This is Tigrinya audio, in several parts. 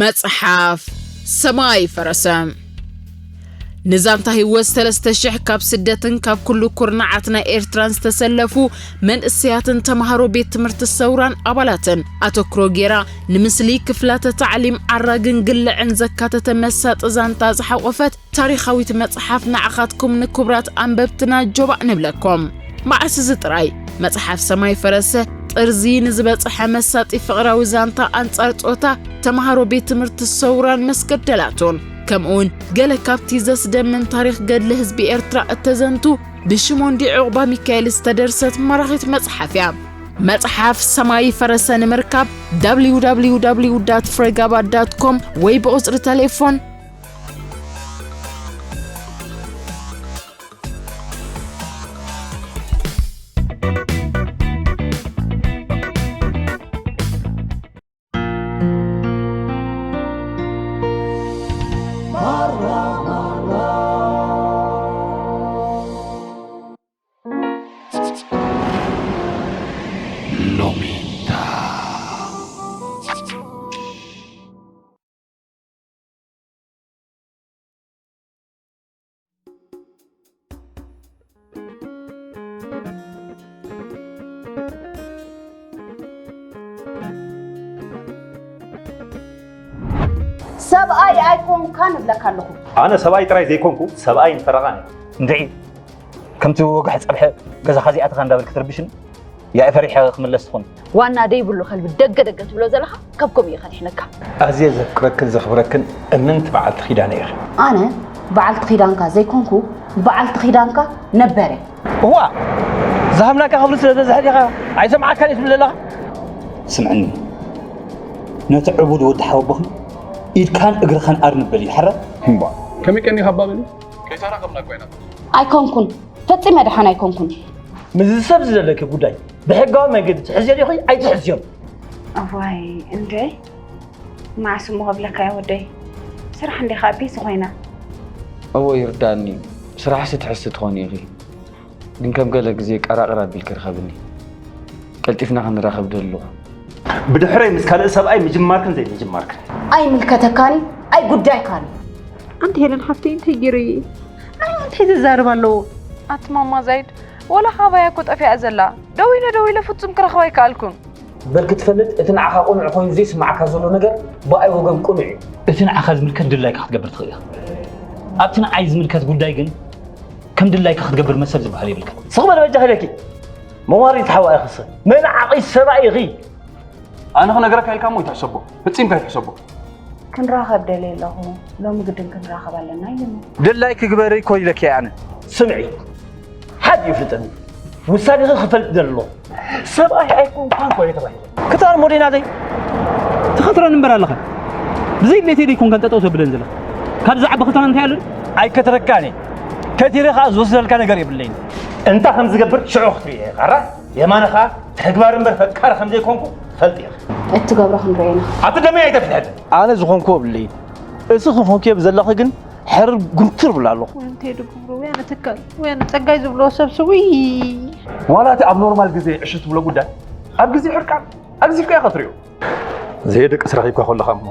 መጽሓፍ ሰማይ ፈረሰ። ንዛንታ ህይወት ሰለስተ ሽሕ ካብ ስደትን ካብ ኩሉ ኩርናዓት ናይ ኤርትራን ዝተሰለፉ መንእሰያትን ተማሃሮ ቤት ትምህርቲ ሰውራን ኣባላትን ኣተኩሮ ጌራ፣ ንምስሊ ክፍላተ ታዕሊም ዓራግን ግልዕን ዘካተተ መሳጢ ዛንታ ዝሓቖፈት ታሪኻዊት መጽሓፍ ንዓኻትኩም ንክቡራት ኣንበብትና ጆባእ ንብለኩም። መዓስ እዚ ጥራይ መጽሓፍ ሰማይ ፈረሰ ጥርዚ ንዝበጽሐ መሳጢ ፍቕራዊ ዛንታ ኣንጻር ጾታ ተማሃሮ ቤት ትምህርቲ ሰውራን መስገደላቱን፣ ከምኡውን ገለ ካብቲ ዘስደምም ታሪኽ ገድሊ ህዝቢ ኤርትራ እተዘንቱ ብሽሞንዲ ዑቕባ ሚካኤል ዝተደርሰት ማራኺት መጽሓፍ እያ። መጽሓፍ ሰማይ ፈረሰ ንምርካብ www ፍሬጋባ ዳት ኮም ወይ ብቑጽሪ ተሌፎን ሰብኣይ ኣይኮንካን እብለካ ኣለኹ። ኣነ ሰብኣይ ጥራይ ዘይኮንኩ ሰብኣይን ፈረቓን እየ። እንድዒ ከምቲ ወግሐ ጸብሐ ገዛኻ እዚኣትኻ እንዳበልክ ትርብሽኒ ያኢ ፈሪሐ ክምለስ ትኾን። ዋና ደይብሉ ከልቢ ደገ ደገ ትብሎ ዘለኻ ካብ ከምኡ እዩ ከድሕነካ። ኣዝየ ዘፍቅረክን ዘኽብረክን እምንቲ በዓልቲ ኪዳነ ኢኺ። ኣነ በዓልቲ ኪዳንካ ዘይኮንኩ በዓልቲ ኪዳንካ ነበር እየ። እዋእ ዝሃብናካ ክብሪ ስለ ዝበዝሐ ዲኻ ኣይሰምዓካን እየ ትብል ዘለኻ? ስምዕኒ ነቲ ዕቡድ ወዲ ሓወቦኺ ኢድካን እግርኻን ኣርኒ በሊ ሓራ። እምቧእ። ከመይ ቀኒኻ ኣባ በሊ። ከይተራኸብና እኮ ኢና። ኣይኮንኩን ፈጺመ ደሓን ኣይኮንኩን። ምስዚ ሰብ እዚ ዘለኪ ጉዳይ ብሕጋዊ መንገዲ ትሕዝዮ ዲኺ ኣይትሕዝዮን? እዋይ እንድዒ መዓስ እሞ ክብለካ እየ ወደይ ስራሕ እንዲኻ ኣቢሲ ኮይና። እወ ይርድኣኒ እዩ ስራሕሲ ትሕዝቲ ትኾኒ ኢኺ ግን ከም ገለ ግዜ ቀራቕር ኣቢልኪ ርኸብኒ ቀልጢፍና ክንራኸብ እደሊ ኣለኹ። ብድሕረይ ምስ ካልእ ሰብኣይ ምጅማርክን ዘይምጅማርክን። ኣይምልከተካን እዩ ኣይጉዳይካን እዩ። ኣንቲ ሄለን ሓፍተይ እንታይ ገይረዮ እየ? ንዓይ እንታይ ዘዛርብ ኣለዎ? ኣቲ ማማ ዛይድ ወላ ካባያ እኮ ጠፊኣ እያ ዘላ ደዊለ ደዊለ ፍጹም ክረኽባ ኣይከኣልኩን። በል ክትፈልጥ እቲ ንዓኻ ቅኑዕ ኮይኑ ዘይስምዓካ ዘሎ ነገር ብኣይ ወገን ቅኑዕ እዩ። እቲ ንዓኻ ዝምልከት ድላይካ ክትገብር ትኽእል ኢኻ። ኣብቲ ንዓይ ዝምልከት ጉዳይ ግን ከም ድላይካ ክትገብር መሰል ዝበሃል የብልካን። ስቕ በሊ በጃኺ ኢለኪ። መዋሪት ሓዋ ኢኺ ስቕ። መልዓቒ ሰብኣይ ኢኺ። ኣነ ክነግረካ ኢልካ እሞ ኣይትሕሰቦ። ፈጺምካ ኣይትሕሰቦ። ክንራኸብ ደልየ ኣለኹ። ሎሚ ግድን ክንራኸብ ኣለና ኢሉኒ። ድላይኪ ግበሪ እኮ ኢለኪ እየ ኣነ። ስምዒ። ሓድ ይፍልጠኒ። ውሳኔኺ ክፈልጥ ደሊ ኣለኹ። ሰብኣይ ኣይኮንኳን እኮ እየ ተባሂለ። ክታር ሞዴናተይ። ትኸትረን እምበር ኣለኻ። ብዘይ ድሌተይ ደይኮንካን ጠጠው ተብለን ዘለኻ። ካብ ዝዓቢ ክታር እንታይ ኣሉን? ኣይከትረካን እየ። ከቲረ ኸኣ ዝወስደልካ ነገር የብለይን። እንታይ ከም ዝገብር ሽዑ ክትርኢ ኢኻ። ራ የማነ ኸኣ ተግባሪ እምበር ፈቃሪ ከም ዘይኮንኩ ትፈልጥ ኢኺ። እትገብሮ ክንሪኦ ኢና። ኣቲ ደመይ ኣይተፍትሐለን። ኣነ ዝኾንክዎ የብለይን። እስኺ ኮንክዮ ብዘለኺ ግን ሕርር ጉንትር እብል ኣለኹ። ወይ ኣንተይ ድጉብሩ ወይ ኣነ ትካል ወይ ኣነ ጸጋይ ዝብልዎ ሰብሲ ውይ። ዋላ እቲ ኣብ ኖርማል ግዜ ዕሽ ትብሎ ጉዳይ ኣብ ግዜ ሕርቃን ኣግዚፍካ ኢኻ ትሪኦ። ዘየድቅስ ረኺብካ ከለኻ እሞ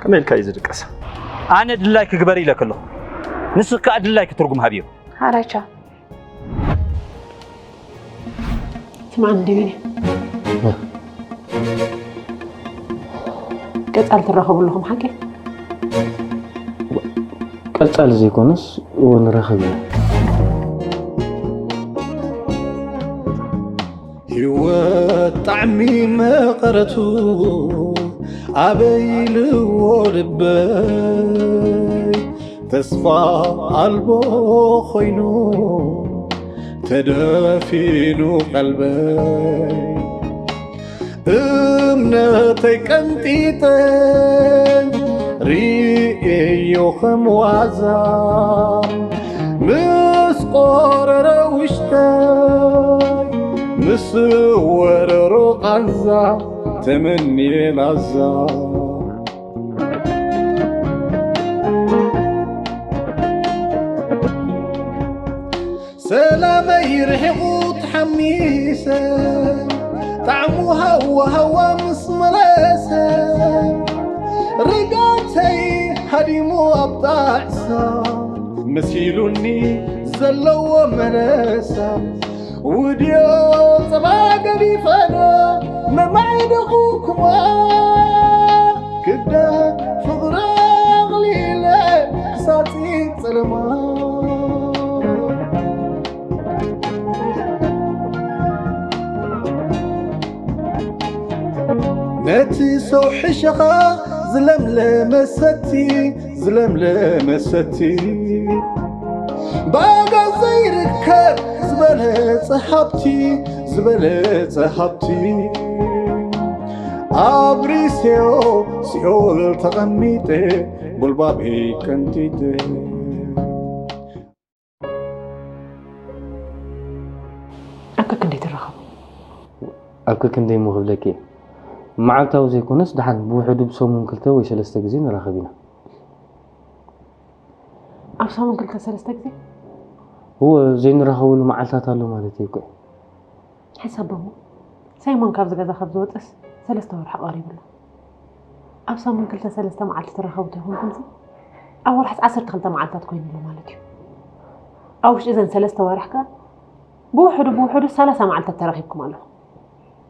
ከመይ ኢልካ እዩ ዝድቅስ? ኣነ ድላይኪ ግበሪ ኢለኪ ኣለኹ። ንስኺ ከኣ ድላይኪ ትርጉም ሃብዮ። ሓራቻ ስምዓኒ ዲቢኒ ቀጻል ትራኸቡ ኣለኹም ሓቂ ቀጻል ዘይኮነስ እውን ረኸብ እዩ ህይወት ጣዕሚ መቐረቱ ኣበይ ኢልዎ ልበይ ተስፋ ኣልቦ ኮይኑ ተደፊኑ ቀልበይ እምነተይ ቀንጢጠ ርእየዮ ከም ዋዛ ምስ ቆረረ ውሽጠይ ምስ ወረሮ ቃንዛ ተመንየ ላዛ ሰላመይ ርሒቑ ተሓሚሰ ጣዕሙ ሃዋ ሃዋ ምስ መለሰ ርጋተይ ሃዲሙ ኣብ ጣዕሳ መሲሉኒ ዘለዎ መረሳ ውድዮ ጸባ ገዲፈና መማዕደኹኩማ ክዳ ፍቕሪ ኣቕሊለ ክሳጺ ጸለማ ነቲ ሰው ሕሸኻ ዝለምለመ ሰቲ ዝለምለመ ሰቲ ባጋ ዘይርከብ ዝበለጸ ሃብቲ ዝበለጸ ሃብቲ ኣብ ሪሴዮ ሲኦል ተቐሚጠ ጎልባበይ ቀንጢጠ ኣብ ከክንደይ ትራኸቡ? ኣብ ከክንደይ እሞ ክብለኪ እየ። መዓልታዊ ዘይኮነስ ደሓን ብውሕዱ ብሰሙን ክልተ ወይ ሰለስተ ግዜ ንራኸብ ኢና። ኣብ ሰሙን ክልተ ሰለስተ ግዜ? እወ ዘይንራኸበሉ መዓልታት ኣሎ ማለት እዩ እኮ። ሕሰቦ እሞ ሳይሞን ካብዚ ገዛ ካብ ዝወፅስ ሰለስተ ወርሒ ቀሪቡ ኣሎ። ኣብ ሰሙን ክልተ ሰለስተ መዓልቲ ትራኸቡ ተይኮንኩምሲ ኣብ ወርሕስ ዓሰርተ ክልተ መዓልታት ኮይኑ ኣሎ ማለት እዩ። ኣብ ውሽጢ እዘን ሰለስተ ወርሒ ከ ብውሕዱ ብውሕዱ ሰላሳ መዓልታት ተራኺብኩም ኣለኹም።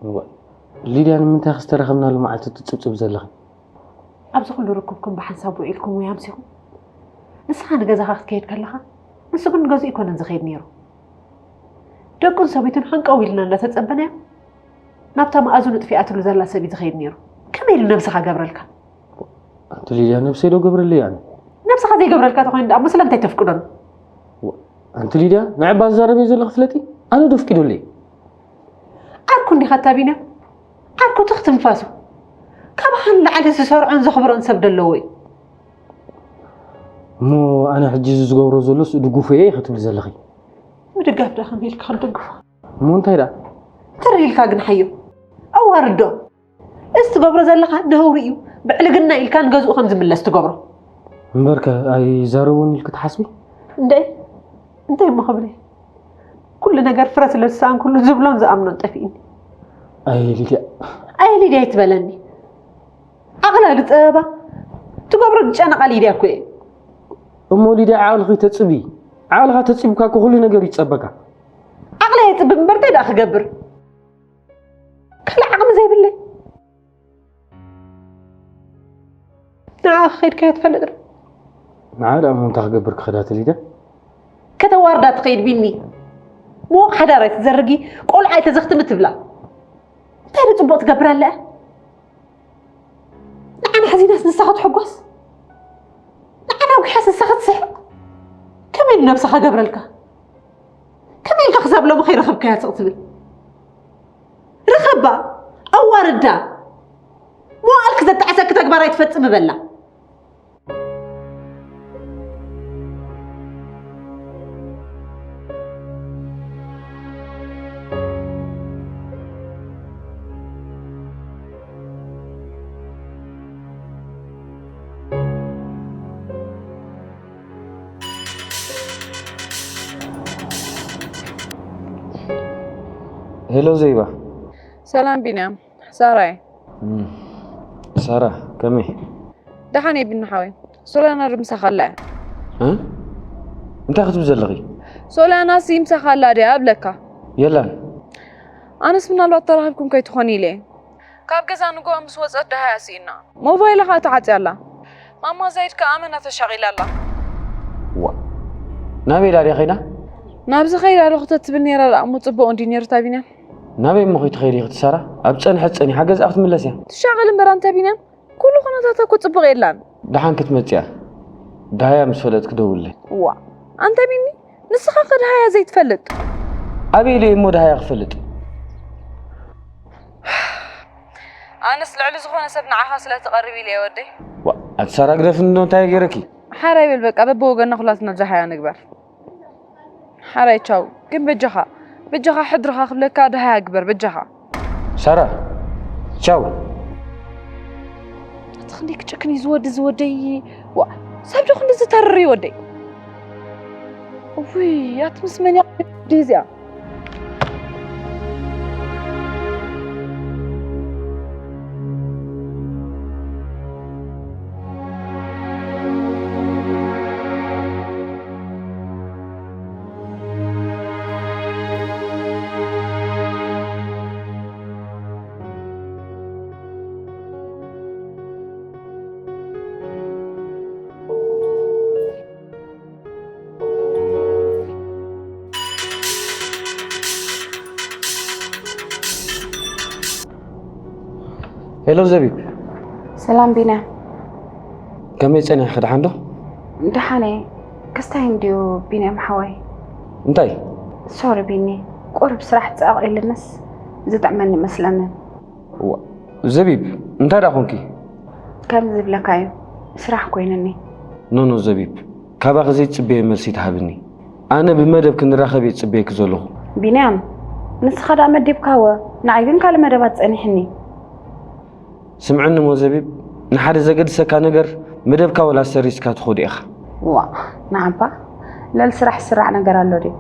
እዋ፣ ሊድያ ንምንታይ ክስተረኸብናሉ መዓልቲ ትጽብጽብ ዘለኺ? ኣብዚ ኩሉ ርክብኩም ብሓንሳብ ውዒልኩም ወይ ኣምሲኹም? ንስኻ ንገዛኻ ክትከይድ ከለኻ ንሱ ግን ንገዝኡ ኣይኮነን ዝኸይድ ነይሩ። ደቁን ሰበይቱን ሃንቀው ኢልና እንዳተጸበናዮ ናብታ መኣዝኑ ጥፊኣትሉ ዘላ ሰብ እዩ ዝኸይድ ነይሩ። ከመይ ኢሉ ነብስኻ ገብረልካ? ኣንቲ ሊድያ ነብሰይ ዶ ገብረለይ ኣነ? ነብስኻ ዘይገብረልካ ተኾይኑ ደኣ እሞ ስለምንታይ ተፍቅዶን? ኣንቲ ሊድያ ንዕባ ዝዛረብ እየ ዘለኹ ፍለጢ። ኣነ ዶ ኣፍቂደለይ? ዓርኩ እንዲኻ እታ ቢንያም። ዓርኩ ትኽ ትንፋሱ። ካባኻ ንላዕሊ ዝሰርዖን ዘኽብሮን ሰብ ዶ ኣለዎ እዩ? እሞ ኣነ ሕጂ እዚ ዝገብሮ ዘሎስ እድግፎ እየ ኢኺ ትብሊ ዘለኺ? ምድጋፍ ደኣ ከመይ ኢልካ ክትድግፎ? እሞ እንታይ ደኣ? ትር ኢልካ ግንሓዮ። ኣዋርዶ። እዚ ትገብሮ ዘለኻ ነውሪ እዩ። ብዕልግና ኢልካ ንገዝኡ ከም ዝምለስ ትገብሮ። እምበርከ ኣይዛረቡን ኢልኪ ትሓስቢ? እንደ እንታይ እሞ ክብል እየ? ኩሉ ነገር ፍረ ስለ ዝሰኣንኩሉ ዝብሎን ዝኣምኖን ጠፊእኒ። ኣየ ሊድያ። ኣየ ሊድያ ኣይትበለኒ። ዓቕላ ዝፀበባ ትገብሮ ዝጨነቓ ሊድያ እኮ እየ። እሞ ሊድያ ዓቕልኺ ተፅቢ። ዓቕልኻ ተፂብካ እኮ ኩሉ ነገር ይፀበካ። ዓቕለይ የፅብብ እምበር እንታይ ደኣ ክገብር? ካልእ ዓቕሚ ዘይብለይ። ንዓኻ ከይድካዮ ትፈልጥ ዶ? ንዓ ደኣ እንታይ ክገብር ክኸዳ ተሊደ? ከተዋርዳ ትኸይድ ቢኒ። ምዉቕ ሓዳር ኣይትዘርጊ፣ ቆልዓ ኣይተዘኽትሚ ትብላ። እንታይ ዶ ፅቡቕ ትገብር ኣለ? ንዓና ሓዚናስ ንሳ ክትሕጎስ? ንዓና ኣጉሒሓስ ንሳ ክትስሕቕ? ከመይ ኢሉ ነብስኻ ገብረልካ? ከመይ ኢልካ ክሳብ ሎሚ ከይረኸብካያ ስቕ ትብል? ርኸባ፣ ኣዋርዳ፣ መዋእልኪ ዘጣዕሰኪ ተግባር ኣይትፈጽሚ በላ። ሄሎ ዘይባ። ሰላም ቢንያም፣ ሳራ እየ። እም፣ ሳራ ከመይ? ደሓን እየ ቢኒ ሓወይ። ሶልያና ዶ ምሳኻ ኣላ እያ? እ? እንታይ ክትብል ዘለኺ? ሶልያናሲ ምሳኻ ኣላ ድያ እብለካ። የላን። ኣነስ ምናልባት ተራኺብኩም ከይትኾኑ ኢለ እየ። ካብ ገዛ ንግሆ ምስ ወጸት ደሃያ ስኢና። ሞባይላ ኸኣ ተዓጽያ ኣላ። ማማ ዛይድ ከኣ ኣመና ተሻቒላ ኣላ። ዋ፣ ናበይ ኢላ ድያ ኸይዳ? ናብዚ ከይዳ ኣለኹ ተትብል ነይራ ደኣ እሞ ጽቡቕ እንድዩ ነይሩ እታ ቢንያም። ናበይ እሞ ኸይትኸይድ ኢኺ ትሳራ? ኣብ ዝጸንሐት ጸኒሓ ገዝኣ ክትምለስ እያ። ትሻቐል እምበር ኣንታ ቢንያም፣ ኩሉ ኩነታታ እኮ ጽቡቕ የላን። ደሓን ክትመጽእ እያ። ደሃያ ምስ ፈለጥኪ ደውልለይ። ዋእ፣ ኣንታ ቢኒ፣ ንስኻ ከ ደሃያ ዘይትፈልጥ? ኣበይ ኢለ እየ እሞ ደሃያ ክፈልጥ? ኣነስ ልዕሊ ዝኾነ ሰብ ንዓኻ ስለ ትቐርብ ኢለ እየ ወደይ። ዋእ፣ ኣቲ ሳራ ግደፍኒ እንዶ እንታይ እየ ገይረኪ? ሓራይ በል በቃ በብወገንና ኩላትና ደሃያ ንግበር። ሓራይ ቻው። ግን በጃኻ በጃኻ ሕድርኻ ክብለካ ደሃያ ግበር በጃኻ። ሳራ ቻው። ኣቲ ክንደይ ክጭክን እዩ ዝወዲ ዝወደይ። ዋ ሰብ ዶ ክንዲ ዝተርር እዩ ወደይ። ውይ ኣቲ ምስ መን እያ እዚኣ? ሄሎ ዘቢብ። ሰላም ቢንያም። ከመይ ጸኒሕኺ፣ ደሓን ዶ? ደሓን እየ። ክስታይ እንድዩ ቢንያም ሓወይ። እንታይ? ሶሪ ቢኒ፣ ቁሩብ ስራሕ ጸቕ ኢልንስ ዝጥዕመኒ መስለንን። ዋ፣ ዘቢብ፣ እንታይ ደኣ ኮንኪ? ከም ዝብለካ እዩ፣ ስራሕ ኮይንኒ። ኖኖ ዘቢብ፣ ካባኺ ዘይጽበዮ መልሲ ትሃብኒ። ኣነ ብመደብ ክንራኸብ እየ ጽበየኪ ዘለኹ። ቢንያም፣ ንስኻ ደኣ መዲብካዎ፣ ንዓይ ግን ካልእ መደባት ጸኒሕኒ። ስምዕኒ እሞ ዘቢብ፣ ንሓደ ዘገድሰካ ነገር መደብካ ወላ ሰሪዝካ ትኸዶ ኢኻ። ዋ፣ ንዓባ፣ ልዕሊ ስራሕ ዝስራዕ ነገር ኣሎ ድዩ?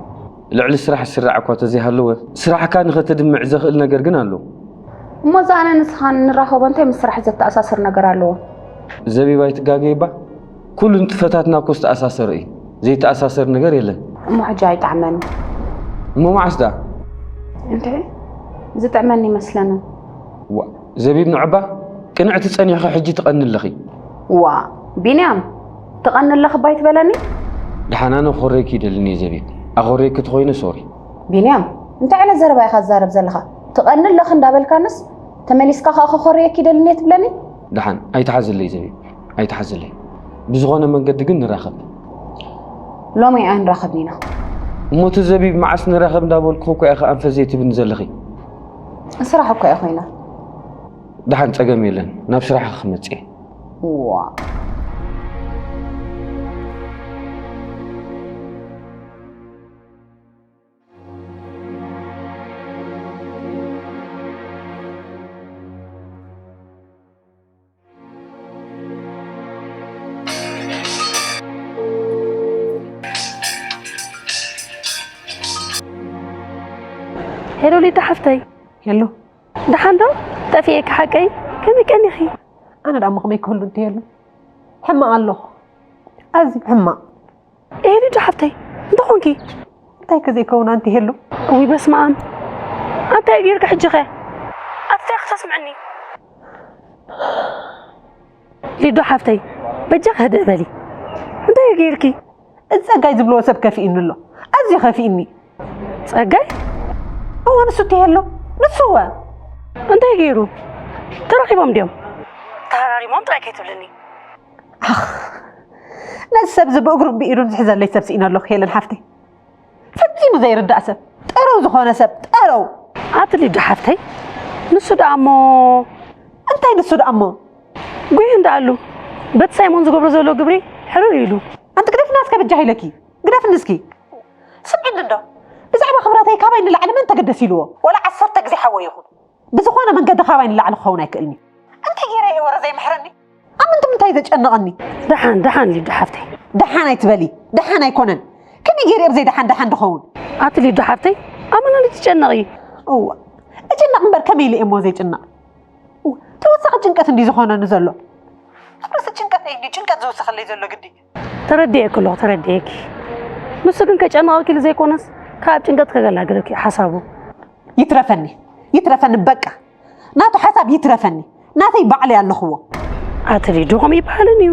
ልዕሊ ስራሕ ዝስራዕ እኳ ተዘይሃለወ፣ ስራሕካ ንኸተድምዕ ዘኽእል ነገር ግን ኣሎ። እሞ እዛ ኣነ ንስኻን ንራኸቦ እንታይ ምስ ስራሕ ዘተኣሳስር ነገር ኣለዎ? ዘቢብ ኣይትጋገይባ፣ ኩሉ ንጥፈታትና እኮ ዝተኣሳሰረ እዩ። ዘይተኣሳሰር ነገር የለን። እሞ ሕጂ ኣይጥዕመኒ። እሞ መዓስ ደኣ? እንታይ ዝጥዕመኒ ይመስለኒ። ዋ፣ ዘቢብ ንዑባ፣ ቅንዕቲ ጸኒሕኺ ሕጂ ትቐኒ ኣለኺ። ዋ፣ ቢንያም፣ ትቐኒ ኣለኺ ባይ ትበለኒ? ደሓን ኣነ ክኾርየኪ ይደልን እየ ዘቢብ። ኣኾርየኪ ተኾይነ ሶሪ። ቢንያም፣ እንታይ ዓይነት ዘረባ ኢኻ ትዛረብ ዘለኻ? ትቐኒ ኣለኺ እንዳበልካንስ ተመሊስካ ከኣ ክኾርየኪ ይደልን እየ ትብለኒ? ደሓን ኣይትሓዝለይ ዘቢብ፣ ኣይትሓዝለይ። ብዝኾነ መንገዲ ግን ንራኸብ። ሎሚ ኣይንራኸብን ኢና። እሞ እቲ ዘቢብ መዓስ ንራኸብ እንዳበልኩ እኮ ኢኺ ኣንፈት ዘይትብኒ ዘለኺ። ስራሕ እኮ እየ ኮይና። ደሓን ጸገም የለን፣ ናብ ስራሕኺ ክመጽእ እየ። ዋ። ሄሎ ሊዳ ሓፍተይ። ሄሎ። ደሓን ዶ? ጠፊኤኪ ሓቀይ? ከመይ ቀኒኺ? ኣነ ደኣ እሞ ከመይ ክህሉ እንተ ሄሉ? ሕማቕ ኣለኹ። ኣዝዩ ሕማቕ። ኤ ሊዳ ሓፍተይ፣ እንታይ ኾንኪ? እንታይ ከ ዘይከውን ኣንቲ ሄሉ? እውይ በስመ ኣብ። ኣንታይ ገይርኪ ሕጂ ኸ? ኣቲ እንታይ ክተስምዕኒ? ሊዶ ሓፍተይ፣ በጃኺ ህድእ በሊ። እንታይ ገይርኪ? እዚ ጸጋይ ዝብልዎ ሰብ ከፊእኒ ኣሎ። ኣዝዩ ከፊእኒ። ጸጋይ? እወ፣ ንሱ እቲ ኣሎ። ንሱ እወ። እንታይ ገይሩ? ተራኺቦም ድዮም? ተሃራሪሞም ጥራይ ከይትብልኒ። ኣኽ፣ ነዚ ሰብ እዚ ብእግሩን ብኢዱን ዝሕዘለይ ሰብ ስኢነ ኣለኹ ሄለን ሓፍተይ። ፈጺሙ ዘይርዳእ ሰብ። ጠረው ዝኾነ ሰብ። ጠረው። ኣቲ ሊዱ ሓፍተይ፣ ንሱ ደኣ እሞ። እንታይ ንሱ ደኣ እሞ? ጉሂ እንዳኣሉ በቲ ሳይሞን ዝገብሮ ዘሎ ግብሪ ሕርር ኢሉ። ኣንቲ ግደፍና እስከ በጃኺ ኢለኪ። ግደፍኒ እስኪ። ስምዕኒ እንዶ። ብዛዕባ ክብረተይ ካባይ ንላዕሊ መን ተገደስ ኢልዎ? ዋላ ዓሰርተ ግዜ ሓወይ ይኹን። ብዝኾነ መንገዲ ካባይ ንላዕሊ ክኸውን ኣይክእልን እዩ። እንታይ ገይረ እየ ወረ ዘይምሕረኒ? ኣብ ምንታይ ምንታይ ዘጨንቐኒ? ደሓን፣ ደሓን ሊዱ ሓፍተይ። ደሓን ኣይትበሊ። ደሓን ኣይኮነን። ከመይ ገይረ እየ ብዘይ ደሓን ደሓን ድኸውን? ኣቲ ሊዱ ሓፍተይ፣ ኣብ ምንታይ ትጨነቒ? እዋ፣ እጭነቕ እምበር ከመይ ኢለ እየ እሞ ዘይጭነቕ? እዋ፣ ተወሳኺ ጭንቀት እንዲ ዝኾነኒ ዘሎ። ኣብ ርእሲ ጭንቀት እዩ እንዲ ጭንቀት ዝውስኸለይ ዘሎ ግዲ። ተረዲኤኪ ኣለኹ፣ ተረዲኤኪ። ንሱ ግን ከጨንቐኪ ኢሉ ዘይኮነስ፣ ካብ ጭንቀት ከገላግለኪ እዩ ሓሳቡ። ይትረፈኒ፣ ይትረፈኒ በቃ። ናቱ ሓሳብ ይትረፈኒ። ናተይ ባዕለይ ኣለኽዎ። ኣቲ ሊዱ ከምኡ ይበሃልን እዩ።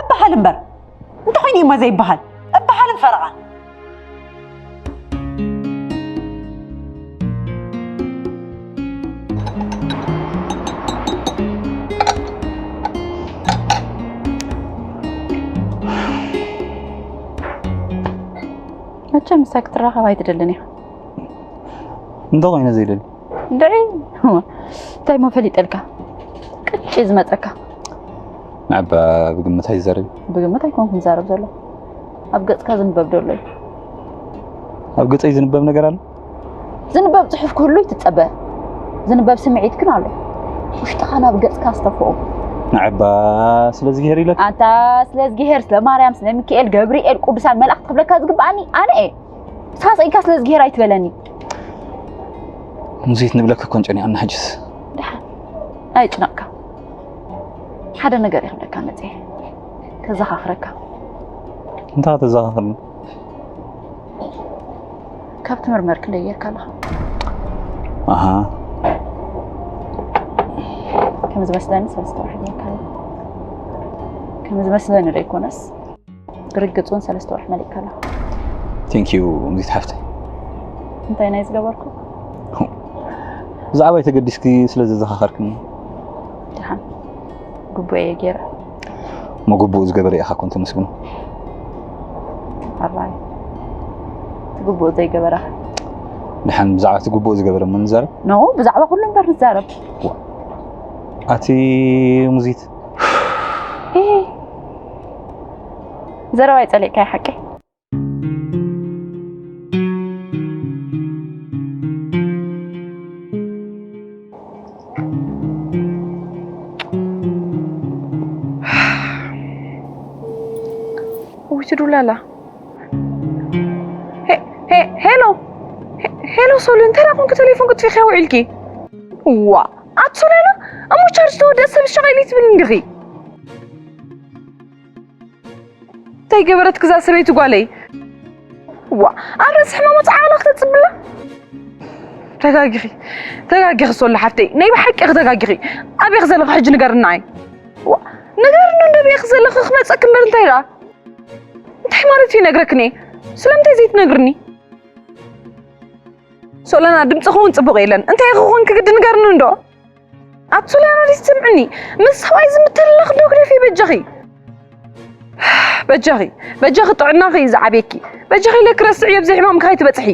እበሃል እምበር። እንተኾይኑ እዩ እሞ ዘይበሃል። እበሃልን ፈረቓን። መቸም ምሳይ ክትራኸብ ኣይትደልን ኢኻ። እንታይ ኮይነ ዘይደሊ? እንድዒ እንታይ እሞ ፈሊጠልካ? ቅጭ ዝመፀካ። ንዓባ ብግምት ኣይዛረብ። ብግምት ኣይኮንኩን ዛረብ ዘሎ። ኣብ ገፅካ ዝንበብ ዶ ኣሎ እዩ? ኣብ ገፀይ ዝንበብ ነገር ኣሎ? ዝንበብ ፅሑፍ ክህሉ ይትፀበ። ዝንበብ ስምዒት ግን ኣሎ። ውሽጥኻ ናብ ገፅካ ዝተፍኦ። ንዓባ ስለ ዝግሄር ኢለካ? ኣንታ ስለ ዝግሄር፣ ስለ ማርያም፣ ስለ ሚካኤል፣ ገብርኤል፣ ቅዱሳን መላእክቲ ክብለካ ዝግብኣኒ ኣነ እየ። ንስኻ ስቕ ኢልካ ስለ ዝግሄር ኣይትበለኒ። ሙዚት ንብለካ እኮ ንጨኒቐና ሕጅስ። ደሓን ኣይጭነቕካ። ሓደ ነገር እየ ክብለካ መፅየ። ከዘኻኽረካ። እንታይ ከተዘኻኽርኒ? ካብ ትምርመር ክንደይ ጌርካ ኣለኻ? ኣሃ። ከም ዝመስለኒ ሰለስተ ወርሒ ጌርካ ኣለኻ። ከም ዝመስለኒ ዶ ኣይኮነስ? ብርግጽ እውን ሰለስተ ወርሒ መሊእካ ኣለኻ። Thank you ሙዚት ሓፍተይ። እንታይ ናይ ዝገበርኩ? ብዛዕባይ ተገዲስኪ ስለ ዘዘኻኸርክኒ። ድሓን ግቡኤ ገይረ። መግቡኡ ዝገበረ ኢኻ ኮን ተመስግኖ። ኣራይ እቲ ግቡእ ዘይገበረ። ድሓን ብዛዕባ እቲ ግቡእ ዝገበረ እሞ ንዛረብ። ኖ ብዛዕባ ኩሉ እምበር ንዛረብ። ኣቲ ሙዚት እ፣ ዘረባ ይጸሊእካ ሓቂ። ውይ ትዱላላ። ሄ- ሄ- ሄሎ ሄ- ሄሎ ሶሊ፣ እንታይ ደኣ ኮንኪ ቴሌፎን ክትፊኺ ውዒልኪ? ዋ ኣቲ ሶሊያና፣ እሞ ቻርጅ ተወደአ ሰብ ሸቐሊ ትብል እንዲኺ? እንታይ ገበረትኪ እዛ ሰበይቲ ጓለይ? ዋ ኣብ ርእሲ ሕማማ ጻዕላ ክተጽብላ? ተጋጊኺ ተጋጊኺ ሶሊ ሓፍተይ፣ ናይ ብሓቂ ተጋጊኺ። ኣበይ ዘለኺ ሕጂ ንገርኒ ንዓይ። ዋ ንገርኒ እንዶ ኣበይ ዘለኺ ክመጸኪ እምበር እንታይ ደኣ? እንታይ ማለት እዩ ነግረክኒ? ስለምንታይ ዘይትነግርኒ? ሶለና ድምፅኺ እውን ፅቡቕ የለን። እንታይ ክኾንኪ ግዲ ንገርኒ እንዶ? ኣቲ ሶለና ዲስ ትስምዕኒ? ምስ ሰብኣይ ዝምተለኽ ዶ ግደፊ በጃኺ። በጃኺ በጃኺ ጥዕናኺ እዩ ዝዓብየኪ። በጃኺ ኢለኪ ረስዕዮ ኣብዚ ሕማምኪ ከይትበፅሒ።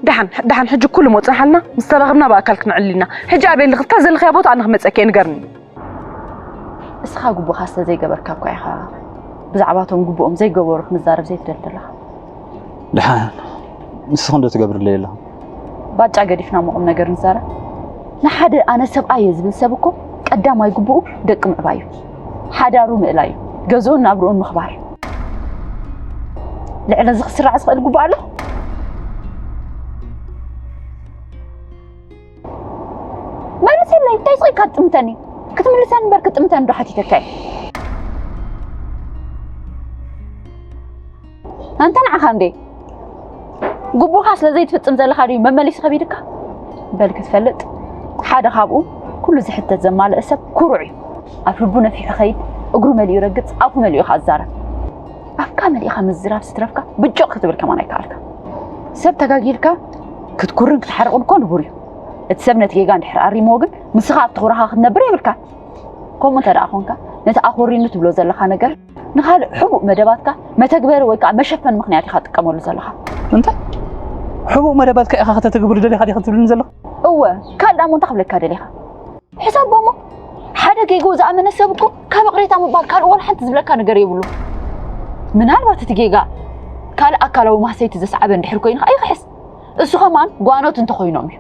ደሓን ደሓን ሕጂ ኩሉ ሞ ፅንሓልና ምስ ተራኸብና ብኣካል ክነዕልል ኢና። ሕጂ ኣበይ ኣለኺ? እታ ዘለኽያ ቦታ ኣነ ክመፀኪ እየ ንገርኒ። እስኻ ግቡእኻ ስለ ዘይገበርካ እኳ ኢኻ ብዛዕባቶም ግቡኦም ዘይገበሩ ክንዛረብ ዘይትደሊ ዘለኻ። ድሓን ንስኺ እንዶ ትገብርለይ ኣለኹ። ባጫ ገዲፍና እሞ ቁም ነገር ንዛረብ። ንሓደ ኣነ ሰብኣይ እየ ዝብል ሰብ እኮ ቀዳማይ ግቡኡ ደቂ ምዕባይ እዩ። ሓዳሩ ምእላይ እዩ። ገዝኡን ናብርኡን ምኽባር። ልዕሊ እዚ ክስራዕ ዝኽእል ግቡእ ኣሎ? መልስለይ፣ እንታይ ስቕ ኢልካ ትጥምተኒ? ክትምልሰኒ እምበር ክጥምተኒ ዶ ሓቲተካ እየ? ኣንታ ንዓኻ እንዴ? ግቡእኻ ስለ ዘይትፍጽም ዘለኻ ድዩ መመሊሱ ከቢድካ? በል ክትፈልጥ፣ ሓደ ካብኡ ኩሉ ዝሕተት ዘማልእ ሰብ ኩሩዕ እዩ። ኣብ ልቡ ነፊሑ ኸይድ፣ እግሩ መሊኡ ረግጽ፣ ኣፉ መሊኡ ኸኣ ዝዛረብ። ኣፍካ መሊእኻ ምዝራብ ስትረፍካ ብጮቕ ክትብል ከማን ኣይከኣልካ። ሰብ ተጋጊልካ ክትኩርን ክትሓርቕን እኮ ንቡር እዩ። እቲ ሰብ ነቲ ጌጋ እንድሕር ኣሪምዎ ግን ንስኻ ኣብቲ ኩራኻ ክትነብር የብልካን። ከምኡ እንተ ደኣ ኾንካ ነቲ ኣኾሪኑ ትብሎ ዘለኻ ነገር ንኻልእ ሕቡእ መደባትካ መተግበሪ ወይ ከኣ መሸፈኒ ምኽንያት ኢኻ ትጥቀመሉ ዘለኻ። እንታይ? ሕቡእ መደባትካ ኢኻ ከተተግብር ደሊኻ ዲኻ ትብልኒ ዘለኻ? እወ፣ ካልእ ደኣ እሞ እንታይ ክብለካ ደሊኻ? ሕሰቦ እሞ ሓደ ጌግኡ ዝኣመነ ሰብ እኮ ካብ ይቕሬታ ምባል ካልእ ዋላ ሓንቲ ዝብለካ ነገር የብሉ። ምናልባት እቲ ጌጋ ካልእ ኣካላዊ ማህሰይቲ ዘስዓበ እንድሕር ኮይኑ ከኣ ይኽሕስ። እሱ ከማን ጓኖት እንተኾይኖም እዩ